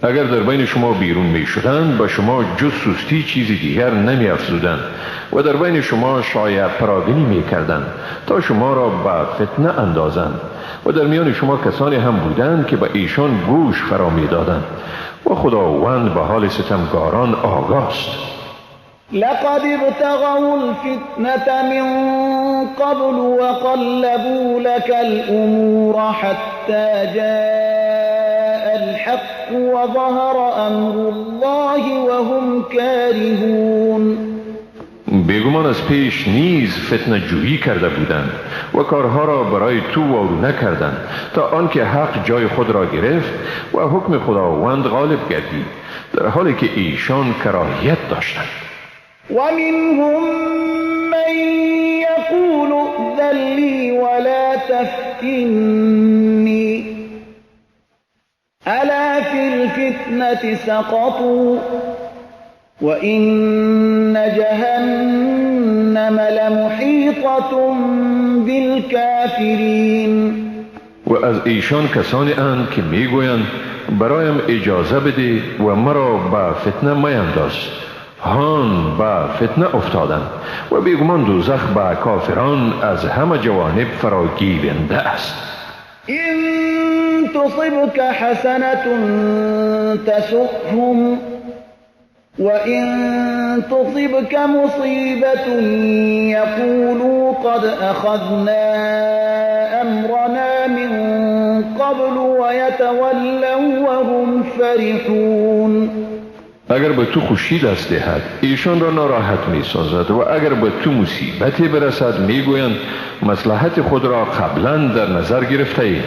اگر در بین شما بیرون می شدند با شما جز سستی چیزی دیگر نمی افزودند و در بین شما شایع پراگنی می کردند تا شما را به فتنه اندازند و در میان شما کسانی هم بودند که به ایشان گوش فرا می دادند و خداوند به حال ستمگاران آگاست. لقد ابتغوا الفتنة من قبل وقلبوا لك الأمور حتى جاء الحق وظهر أمر الله وهم كارهون. بیگمان از پیش نیز فتنه جویی کرده بودند و کارها را برای تو وارونه کردند تا آنکه حق جای خود را گرفت و حکم خداوند غالب گردید، در حالی که ایشان کراهیت داشتند. ومنهم من يقول ائذن لي ولا تفتني ألا في الفتنة سقطوا وإن جهنم لمحيطة بالكافرين. و از ایشان کسانی اند که میگویند برایم اجازه بده و مرا به فتنه میانداز. هان به فتنه افتادند و بیگمان دوزخ به کافران از همه جوانب فراگیرنده است. إن تصبك حسنة تسؤهم وإن تصبك مصيبة يقولوا قد أخذنا أمرنا من قبل ويتولوا وهم فرحون. اگر به تو خوشی دست دهد ایشان را ناراحت می سازد و اگر به تو مصیبتی برسد می گویند مصلحت خود را قبلا در نظر گرفته ایم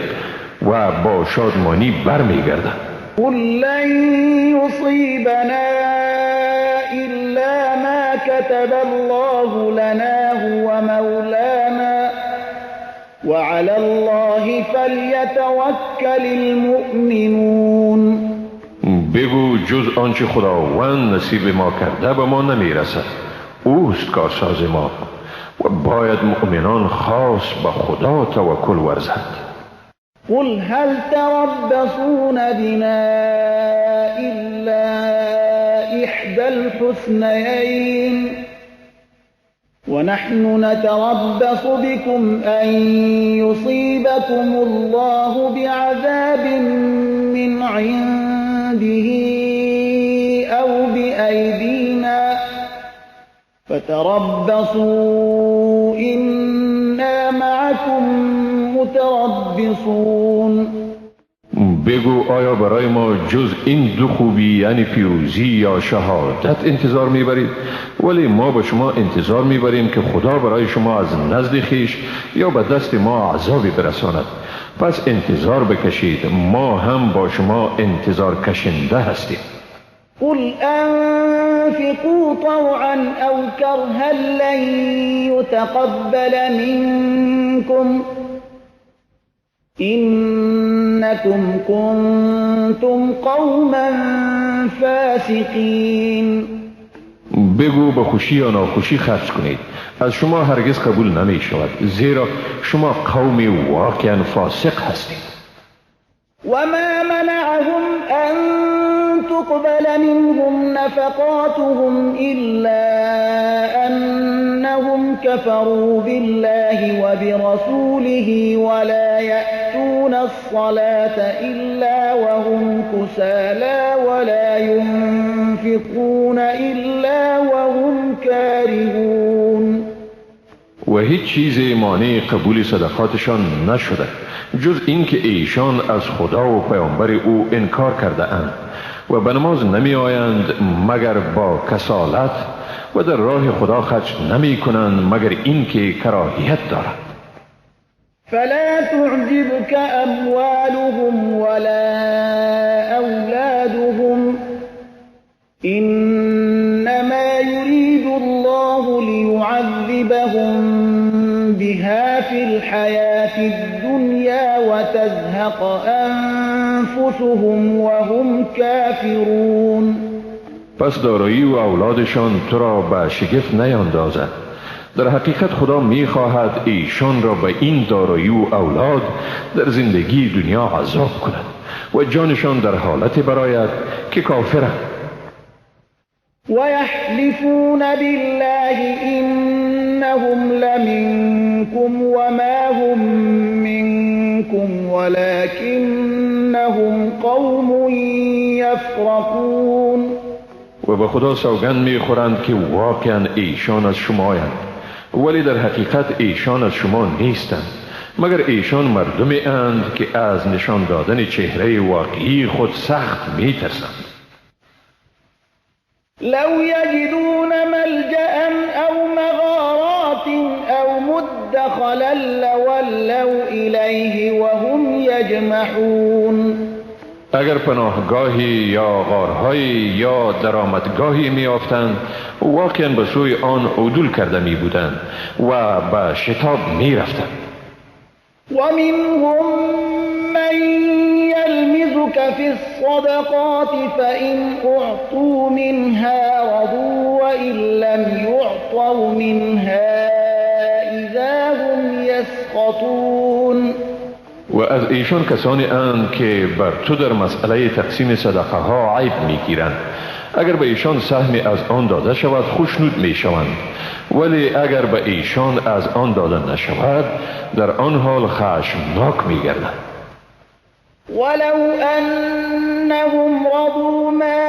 و با شادمانی بر می گردند. قل لن یصیبنا الا ما كتب الله لنا هو مولانا وعلى الله فلیتوکل المؤمنون. بگو جز آنچه خداوند نصیب ما کرده به ما نمیرسد، اوست کارساز ما و باید مؤمنان خاص به خدا توکل ورزند. قل هل تربصون بنا إلا إحدى الحسنيين ونحن نتربص بكم أن يصيبكم الله بعذاب من عنده أو بأيدينا فتربصوا إنا معكم متربصون. بگو آیا برای ما جز این دو خوبی یعنی پیروزی یا شهادت انتظار میبرید؟ ولی ما با شما انتظار میبریم که خدا برای شما از نزد خویش یا به دست ما عذابی برساند. پس انتظار بکشید، ما هم با شما انتظار کشنده هستیم. قل أنفقوا طوعا أو كرها لن يتقبل منكم إنكم كنتم قوما فاسقين. بگو به خوشی یا ناخوشی خرج کنید، از شما هرگز قبول نمی شود، زیرا شما قومی واقعا فاسق هستید. وما منعهم أن تقبل منهم نفقاتهم إلا أنهم كفروا بالله وبرسوله ولا يأتون الصلاة إلا وهم كسالى ولا ينفقون إلا وهم كارهون. و هیچ چیز مانع قبول صدقاتشان نشده جز اینکه ایشان از خدا و پیامبر او انکار کرده اند و به نماز نمی آیند مگر با کسالت و در راه خدا خرج نمی کنند مگر اینکه کراهیت دارند. فلا تعجبك اموالهم ولا اولادهم انما يريد الله ليعذبهم بها في الحياة الدنيا وتزهق أنفسهم وهم كافرون. پس دارایی و اولادشان تو را به شگفت نیاندازد. در حقیقت خدا میخواهد ایشان را به این دارایی و اولاد در زندگی دنیا عذاب کند و جانشان در حالت براید که کافرند. ويحلفون بالله إنهم لمنكم وما هم منكم ولكنهم قوم يفرقون. و به خدا سوگند میخورند که واقعا ایشان از شمایند، ولی در حقیقت ایشان از شما نیستند، مگر ایشان مردمی اند که از نشان دادن چهره واقعی خود سخت میترسند. لو يجدون ملجأ أو مغارات أو مدخلا لولوا إليه وهم يجمحون. اگر پناهگاهی یا غارهایی یا درآمدگاهی میافتند واقعا به سوی آن عدول کرده می بودند و به شتاب می رفتند. ومنهم من يلمزك في الصدقات فإن أعطوا منها رضوا وإن لم يعطوا منها إذا هم يسخطون. و از ایشان کسانی اند که بر تو در مسئله تقسیم صدقه ها عیب میگیرند. اگر به ایشان سهمی از آن داده شود خوشنود میشوند، ولی اگر به ایشان از آن داده نشود در آن حال خشمناک میگردند. ولو انهم رضوا ما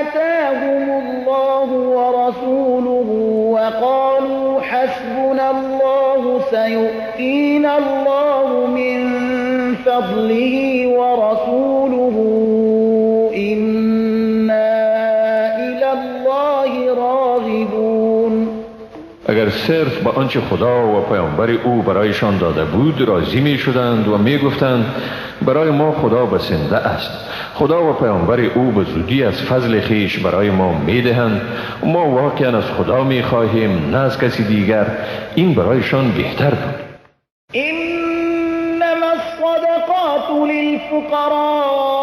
آتاهم الله ورسوله وقالوا حسبنا الله سيؤتينا الله من فضله ورسوله إنا إلى الله راغبون. اگر صرف به آنچه خدا و پیامبر او برایشان داده بود راضی می شدند و می گفتند برای ما خدا بسنده است، خدا و پیامبر او به زودی از فضل خویش برای ما می دهند، ما واقعا از خدا می خواهیم نه از کسی دیگر، این برایشان بهتر بود. انما الصدقات للفقراء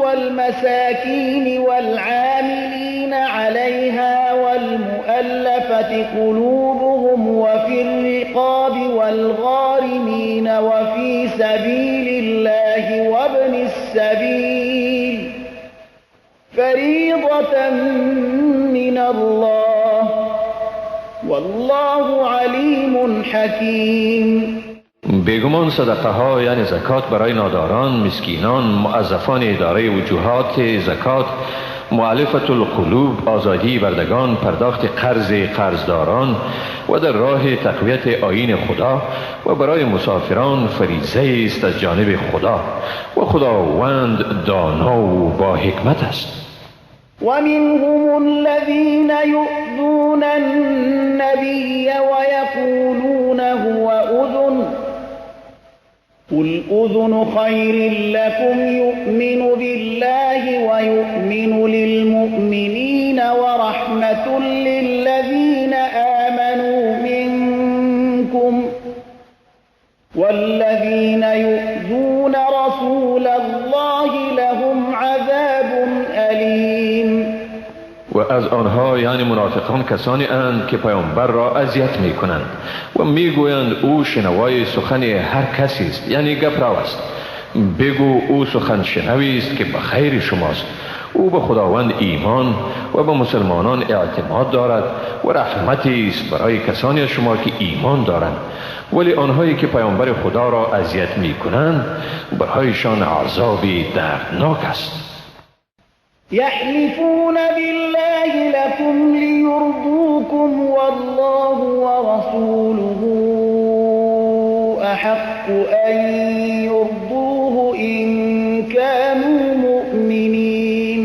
والمساكين والعاملين عليها والمؤلفة قلوبهم وفي الرقاب والغارمين وفي سبيل الله وابن السبيل فريضة من الله والله علیم حکیم. بیگمان صدقه ها یعنی زکات برای ناداران، مسکینان، موظفان اداره وجوهات زکات، مؤلفة القلوب، آزادی بردگان، پرداخت قرض قرضداران و در راه تقویت آیین خدا و برای مسافران فریضه است از جانب خدا و خداوند دانا و با حکمت است. ومنهم الذين يؤذون النبي ويقولون هو أذن قل أذن خير لكم يؤمن بالله ويؤمن للمؤمنين ورحمة للذين آمنوا منكم والذين يؤذون رسول الله لهم عذاب أليم. و از آنها یعنی منافقان کسانی اند که پیامبر را اذیت می کنند و می گویند او شنوای سخن هر کسی است، یعنی گپ رو است. بگو او سخن شنوی است که به خیر شماست. او به خداوند ایمان و به مسلمانان اعتماد دارد و رحمتی است برای کسانی از شما که ایمان دارند. ولی آنهایی که پیامبر خدا را اذیت می کنند برایشان عذابی دردناک است. يحلفون بالله لكم ليرضوكم والله ورسوله أحق أن يرضوه إن كانوا مؤمنين.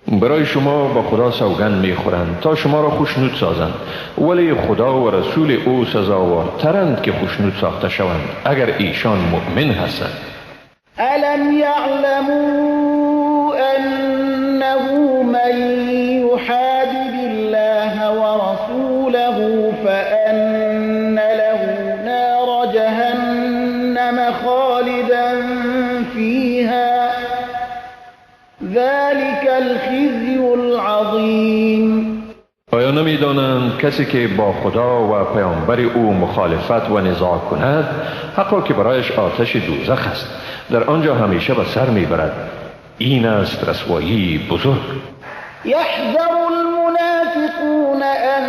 برای شما با خدا سوگند میخورند تا شما را خوشنود سازند، ولی خدا و رسول او سزاوارترند که خوشنود ساخته شوند اگر ایشان مؤمن هستند. ألم يعلموا أنه من يحادد الله ورسوله فأن له نار جهنم خالدا فيها ذلك الخزي العظيم. آیا نمی‌دانند کسی که با خدا و پیامبر او مخالفت و نزاع کند حقا که برایش آتش دوزخ است، در آنجا همیشه به سر میبرد. این است رسوایی بزرگ. يحذر المنافقون أن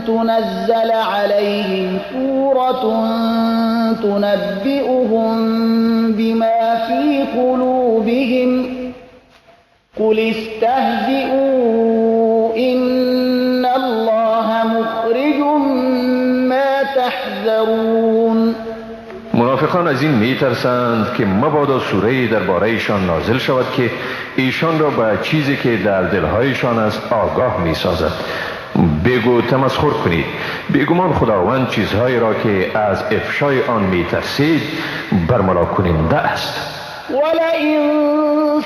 تنزل عليهم سورة تنبئهم بما في قلوبهم قل استهزئوا إن الله مخرج ما تحذرون. منافقان از این میترسند که مبادا سوره‌ای درباره‌شان نازل شود که ایشان را به چیزی که در دلهایشان است آگاه میسازد. بگو تمسخر کنید، بیگمان خداوند چیزهایی را که از افشای آن میترسید برملا کننده است. ولئن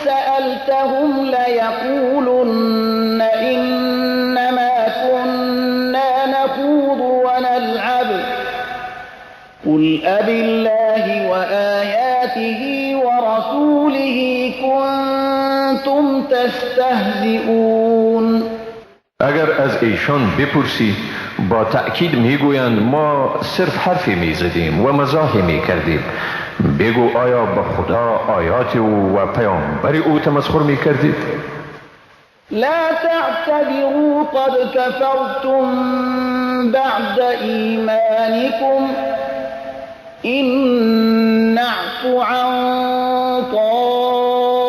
سألتهم ليقولن إنما كنا نخوض ونلعب قل أبالله وآياته ورسوله كنتم تستهزئون. اگر از ایشان بپرسی با تأکید میگویند ما صرف حرفی میزدیم و مزاحی میکردیم. بگو آیا با خدا، آیات او و پیامبر او تمسخر میکردید؟ لا تعتذروا قد كفرتم بعد ایمانكم إن نعف عن طائفة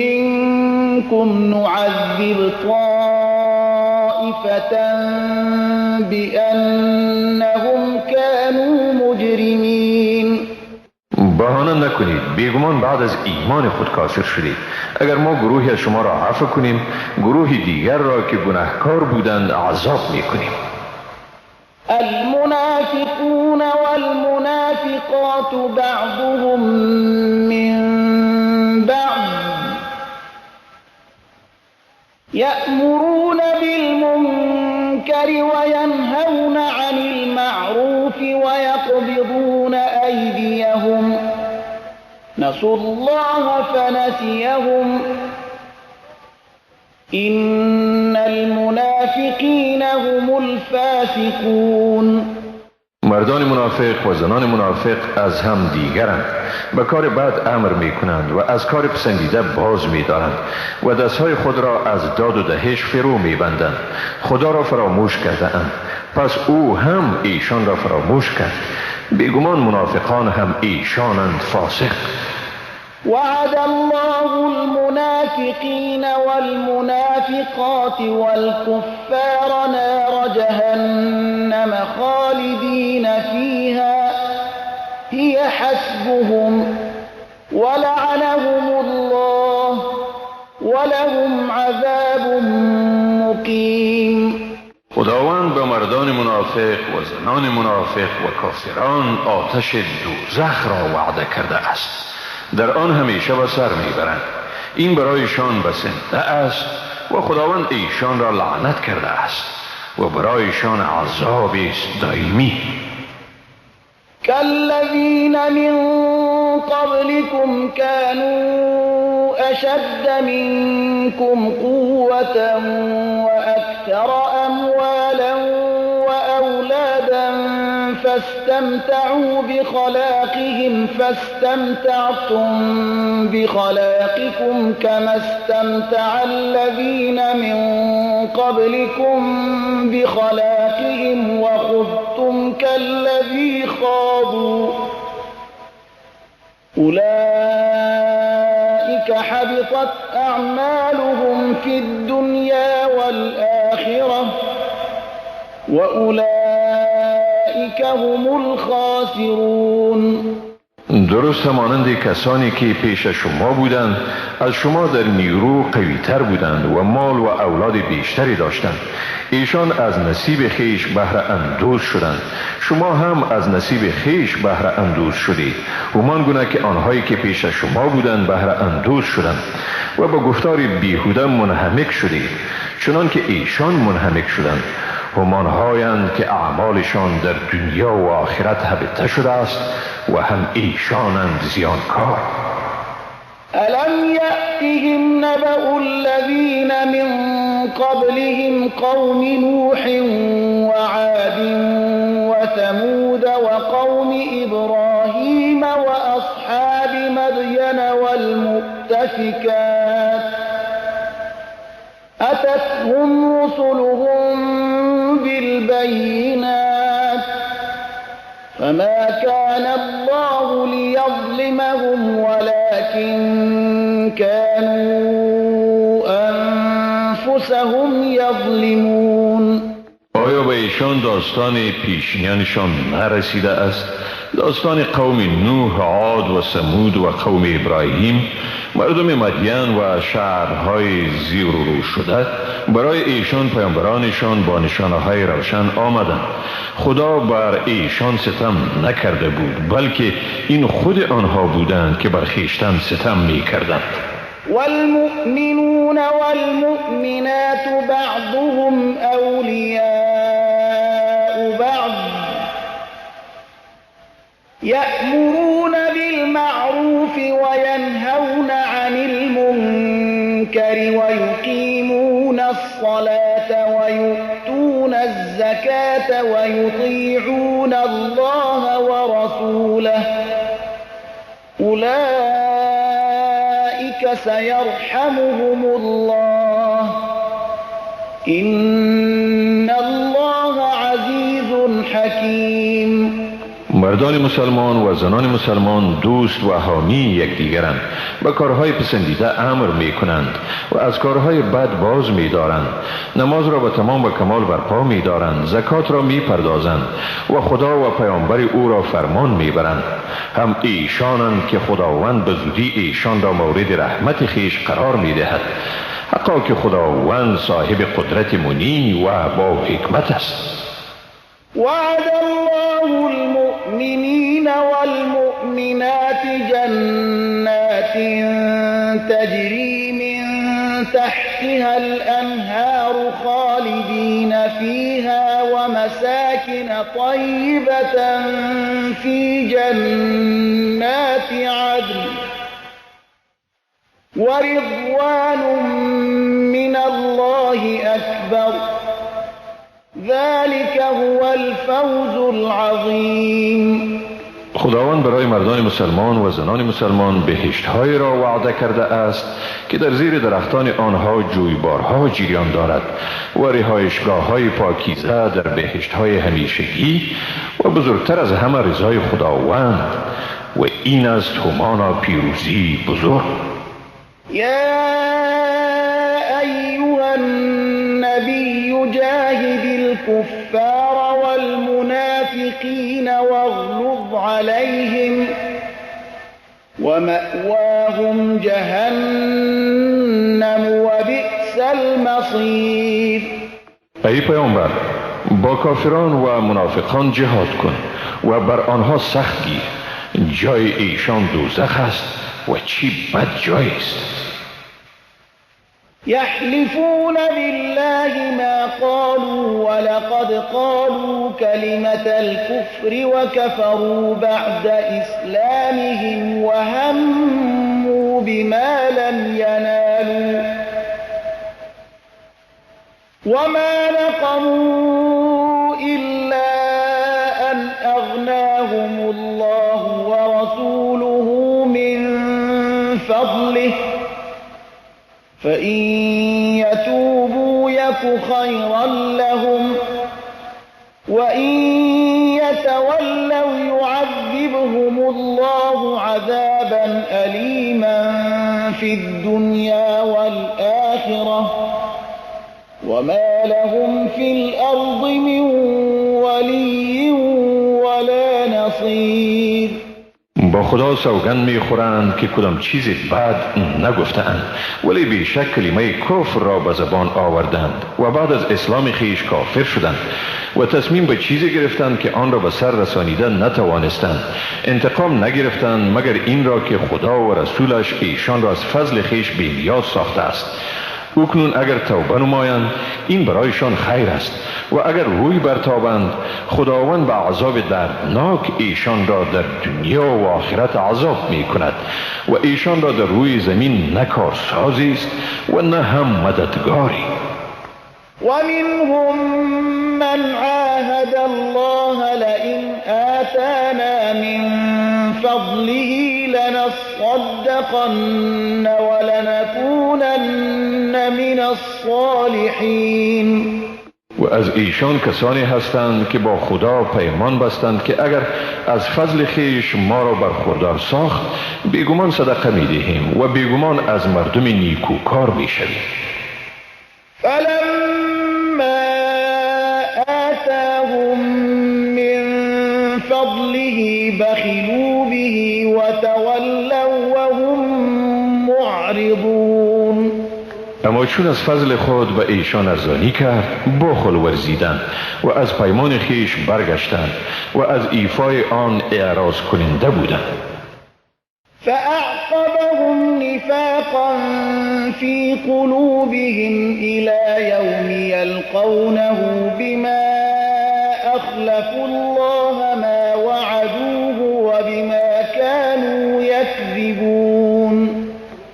منكم نعذب طائفة بأنهم كانوا مجرمين. بهانه نکنید، بیگمان بعد از ایمان خود کافر شدید. اگر ما گروهی از شما را عفو کنیم، گروهی دیگر را که گناهکار بودند عذاب میکنیم. المنافقون والمنافقات بعضهم من بعض يأمرون بالمنكر وينهون عن المعروف ويقبضون أيديهم نسوا الله فنسيهم إن المنافقين هم الفاسقون. مردان منافق و زنان منافق از هم دیگرند، به کار بد امر می کنند و از کار پسندیده باز می دارند و دستهای خود را از داد و دهش فرو می بندند. خدا را فراموش کرده اند، پس او هم ایشان را فراموش کرد. بیگمان منافقان هم ایشانند فاسق. وعد الله المنافقين والمنافقات والكفار نار جهنم خالدين فيها هي حسبهم ولعنهم الله ولهم عذاب مقيم. خداوند به مردان منافق و زنان منافق و کافران آتش دوزخ را وعده کرده است، در آن همیشه به سر میبرند. این برایشان بسنده است و خداوند ایشان را لعنت کرده است و برایشان عذاب است دائمی. كالذين من قبلكم كانوا أشد منكم قوة وأكثر أموالا وأولادا فاستمتعوا بخلاقهم فاستمتعتم بخلاقكم كما استمتع الذين من قبلكم بخلاقهم وخذتم كالذي خاضوا أولئك حبطت أعمالهم في الدنيا والآخرة وأولئك هم الخاسرون. درست مانند کسانی که پیش شما بودند، از شما در نیرو قویتر بودند و مال و اولاد بیشتری داشتند. ایشان از نصیب خیش بهره اندوز شدند، شما هم از نصیب خیش بهره اندوز شدید، همان گونه که آنهایی که پیش شما بودند بهره اندوز شدند و با گفتار بیهوده منهمک شدید، چنان که ایشان منهمک شدند. همانهایند که اعمالشان در دنیا و آخرت هبطه شده است و هم ایشانند زیانکار. ألم يأتهم نبأ الذين من قبلهم قوم نوح وعاد وثمود وقوم إبراهيم وأصحاب مدين والمؤتفكات أتتهم رسلهم بالبينات فما كان الله ليظلمهم ولكن كانوا أنفسهم يظلمون. آیا به ایشان داستان پیشینیانشان نرسیده است؟ داستان قوم نوح، عاد و ثمود و قوم ابراهیم، مردم مدین و شهرهای زیر و رو شده. برای ایشان پیامبرانشان با نشانه های روشن آمدند. خدا بر ایشان ستم نکرده بود، بلکه این خود آنها بودند که بر خویشتن ستم می کردند. والمؤمنون والمؤمنات بعضهم اولیاء بعض يأمرون بالمعروف وينهون عن المنكر ويقيمون الصلاة ويؤتون الزكاة ويطيعون الله ورسوله أولئك سيرحمهم الله إن الله عزيز حكيم. مردان مسلمان و زنان مسلمان دوست و حامی یکدیگرند، به کارهای پسندیده امر می کنند و از کارهای بد باز می دارند، نماز را به تمام و کمال برپا می دارند، زکات را می پردازند و خدا و پیامبر او را فرمان می برند. هم ایشانند که خداوند به زودی ایشان را مورد رحمت خویش قرار می دهد. حقا که خداوند صاحب قدرت منی و با حکمت است. وعد الله المؤمنين والمؤمنات جنات تجري من تحتها الأنهار خالدين فيها ومساكن طيبة في جنات عدن ورضوان من الله أكبر ذلك هو الفوز العظیم. خداوند برای مردان مسلمان و زنان مسلمان بهشت‌های را وعده کرده است که در زیر درختان آنها جویبارها جریان دارد و رهایشگاه‌های پاکیزه در بهشت‌های همیشگی و بزرگتر از همه رضای خداوند، و این است همانا پیروزی بزرگ. یا ایها النبی جاهد الكفار والمنافقین واغلظ عليهم ومأواهم جهنم وبئس المصير. ای پیامبر، با کافران و منافقان جهاد کن و بر آنها سخت گیر، جای ایشان دوزخ است و چی بد جای است. يحلفون بالله ما قالوا ولقد قالوا كلمة الكفر وكفروا بعد إسلامهم وهموا بما لم ينالوا وما نقموا إلا أن أغناهم الله ورسوله من فضله فإن يتوبوا يك خيرا لهم وإن يتولوا يعذبهم الله عذابا أليما في الدنيا والآخرة وما لهم في الأرض من ولي ولا نصير. با خدا سوگند میخورند که کدام چیز بد نگفتند، ولی بیشک کلمه کفر را به زبان آوردند و بعد از اسلام خیش کافر شدند و تصمیم به چیزی گرفتند که آن را به سر رسانیده نتوانستند. انتقام نگرفتند مگر این را که خدا و رسولش ایشان را از فضل خیش بی‌نیاز ساخته است. اکنون اگر توبه نمایند این برایشان خیر است و اگر روی برتابند خداوند به عذاب دردناک ایشان را در دنیا و آخرت عذاب می کند و ایشان را در روی زمین نه کارسازی است و نه هم مددگاری. ومنهم من عاهد الله لئن آتانا من فضله لنصدقن ولنكونن من الصالحین. و از ایشان کسانی هستند که با خدا پیمان بستند که اگر از فضل خویش ما را برخوردار ساخت بیگمان صدقه می‌دهیم و بیگمان از مردم نیکوکار می‌شویم. فلما آتاهم من فضله بخلوا به وتولوا وهم معرضون. اما چون از فضل خود به ایشان ارزانی کرد بخل ورزیدند و از پیمان خویش برگشتند و از ایفای آن اعراض کننده بودند. فأعقبهم نفاقا في قلوبهم إلى يوم يلقونه بما أخلفوا الله ما وعدوه وبما كانوا يكذبون.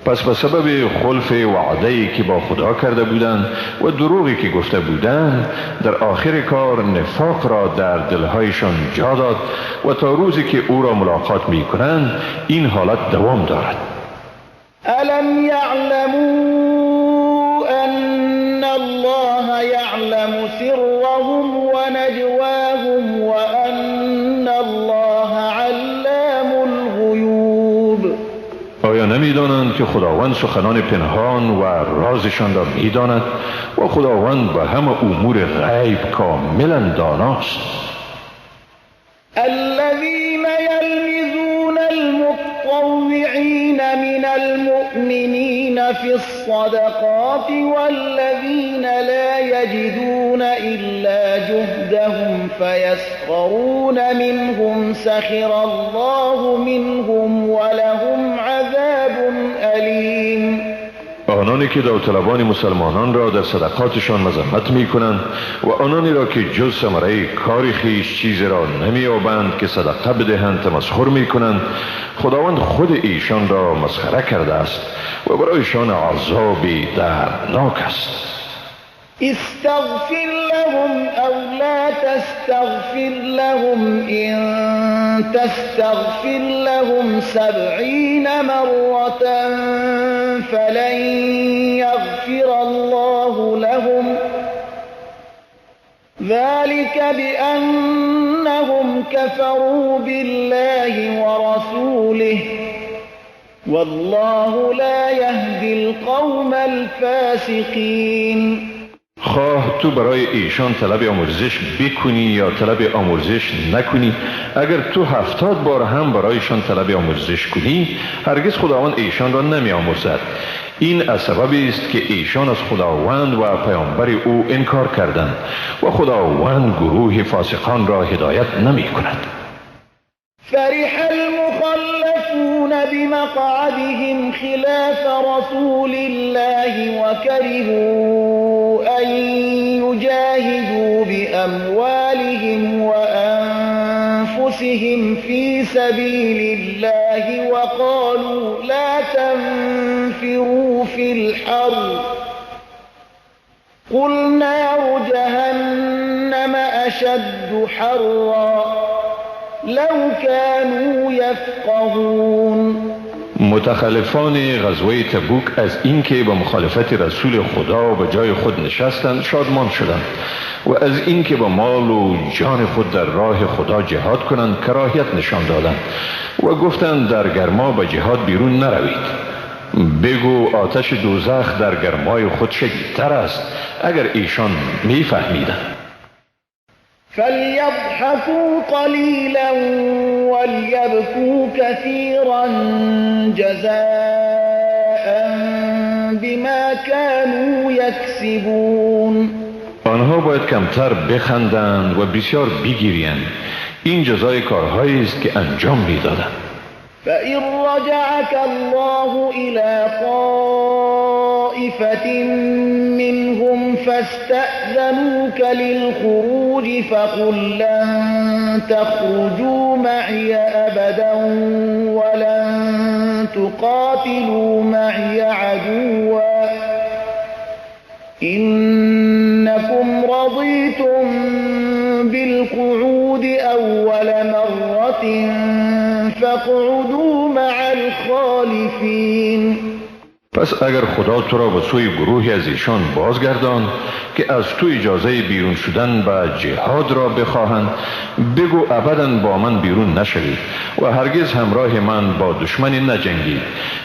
پس به سبب خلف وعده‌ای که با خدا کرده بودند و دروغی که گفته بودند در آخر کار نفاق را در دلهایشان جا داد و تا روزی که او را ملاقات می‌کنند این حالت دوام دارد. ألم يعلموا أن الله يعلم سرهم ونجواهم وأن الله علام الغیوب. آیا نمی‌دانند که خداوند سخنان پنهان و رازشان را می‌داند و خداوند به همه امور غیب کاملا داناست؟ الذين يلمزون المتطوعين من المؤمنين في الصدقات والذين لا يجدون إلا جهدهم فيسخرون منهم سخر الله منهم ولهم عذاب أليم. آنانی که داوطلبان مسلمانان را در صدقاتشان مذمت می کنند و آنانی را که جز ثمره کار خویش چیزی را نمی‌یابند که صدقه بدهند تمسخر می کنند، خداوند خود ایشان را مسخره کرده است و برایشان عذابی دردناک است. استغفر لهم لهم أو لا تستغفر لهم إن تستغفر لهم 70 مرة فلن يغفر الله لهم ذلك بأنهم كفروا بالله ورسوله والله لا يهدي القوم الفاسقين. خواه تو برای ایشان طلب آمرزش بکنی یا طلب آمرزش نکنی، اگر تو 70 بار هم برایشان طلب آمرزش کنی، هرگز خداوند ایشان را نمی آمرزد. این از سببی است که ایشان از خداوند و پیامبر او انکار کردند و خداوند گروه فاسقان را هدایت نمی کند. فرح المخلفون بمقعدهم خلاف رسول الله وكرهوا أن يجاهدوا بأموالهم وأنفسهم في سبيل الله وقالوا لا تنفروا في الحر قل نار جهنم أشد حرا لو كانوا يفقهون. متخلفان غزوه تبوک از اینکه با مخالفت رسول خدا به جای خود نشستند شادمان شدند و از اینکه با مال و جان خود در راه خدا جهاد کنند کراهیت نشان دادند و گفتند در گرما به جهاد بیرون نروید. بگو آتش دوزخ در گرمای خود شدیدتر است اگر ایشان میفهمیدند. فليضحكوا قليلا وليبكوا كثيرا جزاء بما كانوا يكسبون. آنها باید کمتر بخندند و بسیار بگیریند. این جزای کارهایی است که انجام میدادند. فإن رجعك الله إلى طائفة منهم فاستأذنوك للخروج فقل لن تخرجوا معي أبدا ولن تقاتلوا معي عدوا إنكم رضيتم بالقعود أول مرة فاقعدوا مع الخالفین. پس اگر خدا تو را به سوی گروهی از ایشان بازگردان که از تو اجازه بیرون شدن به جهاد را بخواهند، بگو ابدا با من بیرون نشوید و هرگز همراه من با دشمنی نجنگید.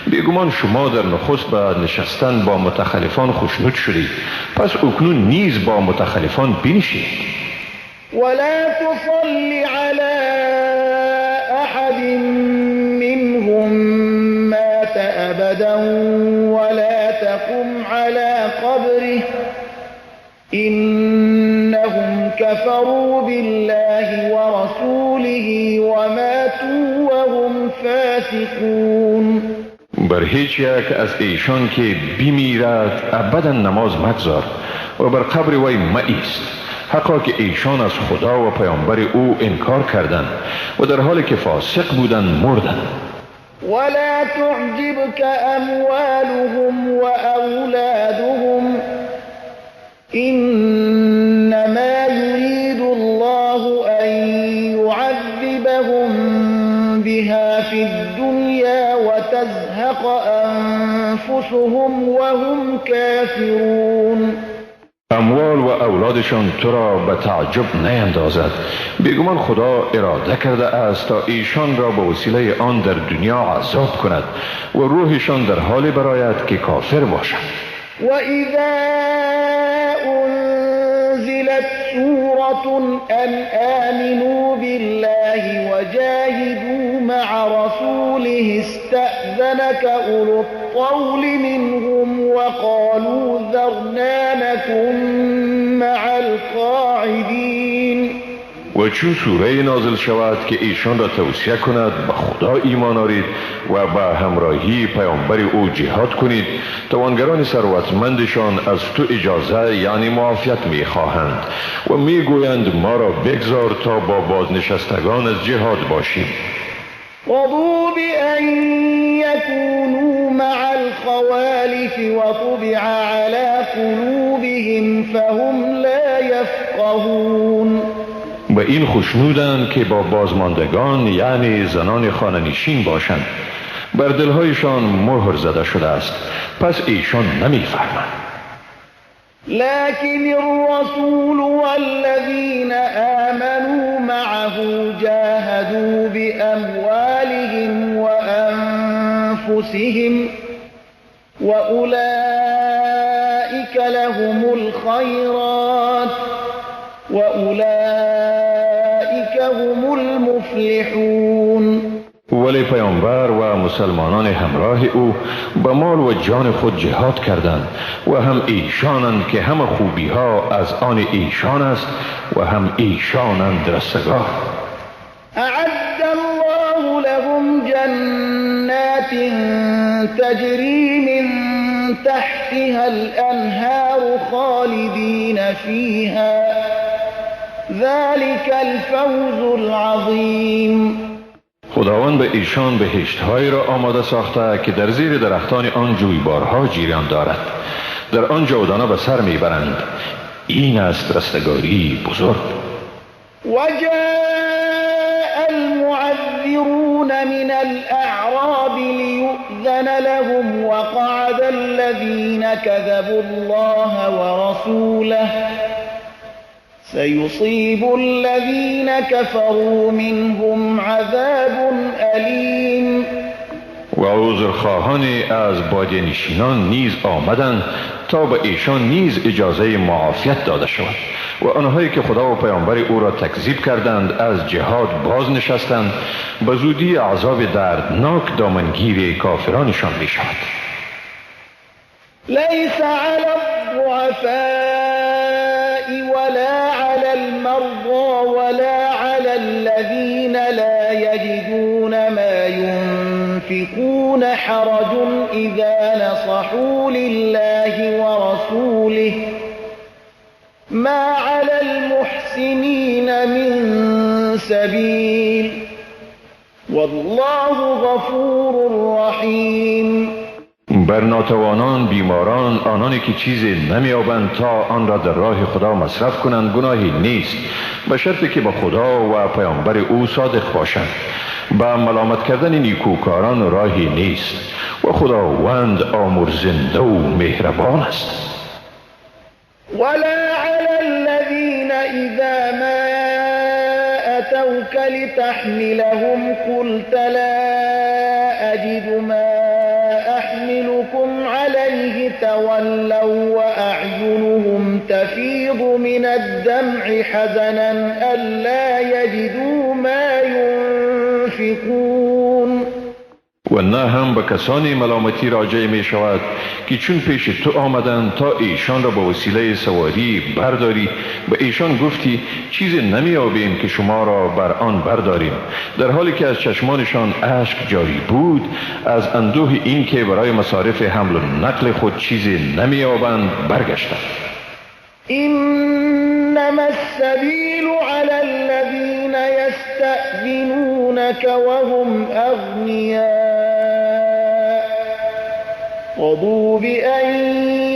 بیگمان شما در نخست به نشستن با متخلفان خوشنود شدید، پس اکنون نیز با متخلفان بنشید. ولا تصل على أحد منهم مات أبدا ولا تقم على قبره إنهم كفروا بالله ورسوله وماتوا وهم فاسقون. بر هیچ یک از ایشان که بمیرد ابدا نماز مگذار و بر قبر وی مایست. حقا که ایشان از خدا و پیامبر او انکار کردند و در حالی که فاسق بودند مردند. ولا تعجبك اموالهم واولادهم انما يريد الله ان يعذبهم بها في الدنيا وتزهق انفسهم وهم كافرون. اموال و اولادشان تو را به تعجب نیندازد. بیگمان خدا اراده کرده است تا ایشان را به وسیله آن در دنیا عذاب کند و روحشان در حال براید که کافر باشند. و اذا انزلت سورة ان آمنوا بالله وجاهدوا مع رسوله استأذنك أولو الطول منهم وقالوا ذرنا نكن مع القاعدين. و چون سوره نازل شود که ایشان را توصیه کند به خدا ایمان آرید و به همراهی پیامبر او جهاد کنید، توانگران ثروتمندشان از تو اجازه یعنی معافیت میخواهند و میگویند ما را بگذار تا با بازنشستگان از جهاد باشیم. رضوا بأن يكونوا مع الخوالف وطبع على قلوبهم فهم لا يفقهون. يفقهون. به این خوشنودند که با بازماندگان یعنی زنان خانه‌نشین باشند. بر دلهایشان مهر زده شده است، پس ایشان نمیفهمند. لكن الرسول والذين آمنوا معه جاهدوا بأموالهم وأنفسهم وأولئك لهم الخيرات وأولئك هم المفلحون. ولی پیامبر و مسلمانان همراه او به مال و جان خود جهاد کردند و هم ایشانند که همه خوبی ها از آن ایشان است و هم ایشانند رستگار. اعد الله لهم جنات تجری من تحتها الانهار خالدین فیها ذلك الفوز العظیم. خداوند به ایشان بهشت‌هایی را آماده ساخته که در زیر درختان آن جویبارها جریان دارد، در آن جاودانه به سر میبرند. این است رستگاری بزرگ. وجاء المعذرون من الأعراب ليؤذن لهم وقعد الذين كذبوا الله ورسوله سيصيب الذين كفروا منهم عذاب أليم. و عذرخواهان از بادیه نشینان نیز آمدند تا به ایشان نیز اجازه معافیت داده شود و آنهایی که خدا و پیامبر او را تکذیب کردند از جهاد باز نشستند، به زودی عذاب دردناک دامنگیر کافرانشان می شود. لیس علی الضعفاء ولا على المرضى ولا على الذين لا يجدون ما ينفقون حرج إذا نصحوا لله ورسوله ما على المحسنين من سبيل والله غفور رحيم. بر ناتوانان، بیماران، آنانی که چیزی نمیابند تا آن را در راه خدا مصرف کنند گناهی نیست، به شرطی که با خدا و پیامبر او صادق باشند. به ملامت کردن نیکوکاران راهی نیست و خداوند آمرزنده و مهربان است. ولا علی الذین اذا ما اتوک لتحملهم قلت لا اجد ما أحملكم عليه تولوا وأعينهم تفيض من الدمع حزنا ألا يجدوا ما ينفقون. و نه هم به کسانی ملامتی راجع می شود که چون پیش تو آمدند تا ایشان را به وسیله سواری برداری، به ایشان گفتی چیز نمیابیم که شما را بر آن برداریم، در حالی که از چشمانشان اشک جاری بود از اندوه این که برای مصارف حمل و نقل خود چیزی نمیابند برگشتند. انما السبیل علی الذین یستأذنونک وهم اغنیاء رضوا بأن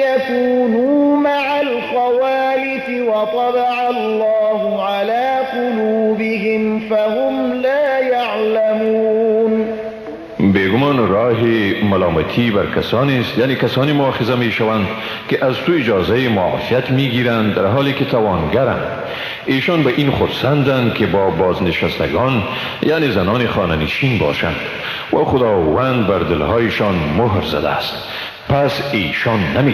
يكونوا مع الخوالف وطبع الله على قلوبهم فهم لا يعلمون. بیگمان راه ملامتی بر کسانی است، یعنی کسانی مؤاخذه می شوند که از تو اجازه معافیت می گیرند در حالی که توانگرند. ایشان به این خرسندند که با بازنشستگان یعنی زنان خانه‌نشین باشند و خداوند بر دلهایشان مهر زده است، پس ایشان نمی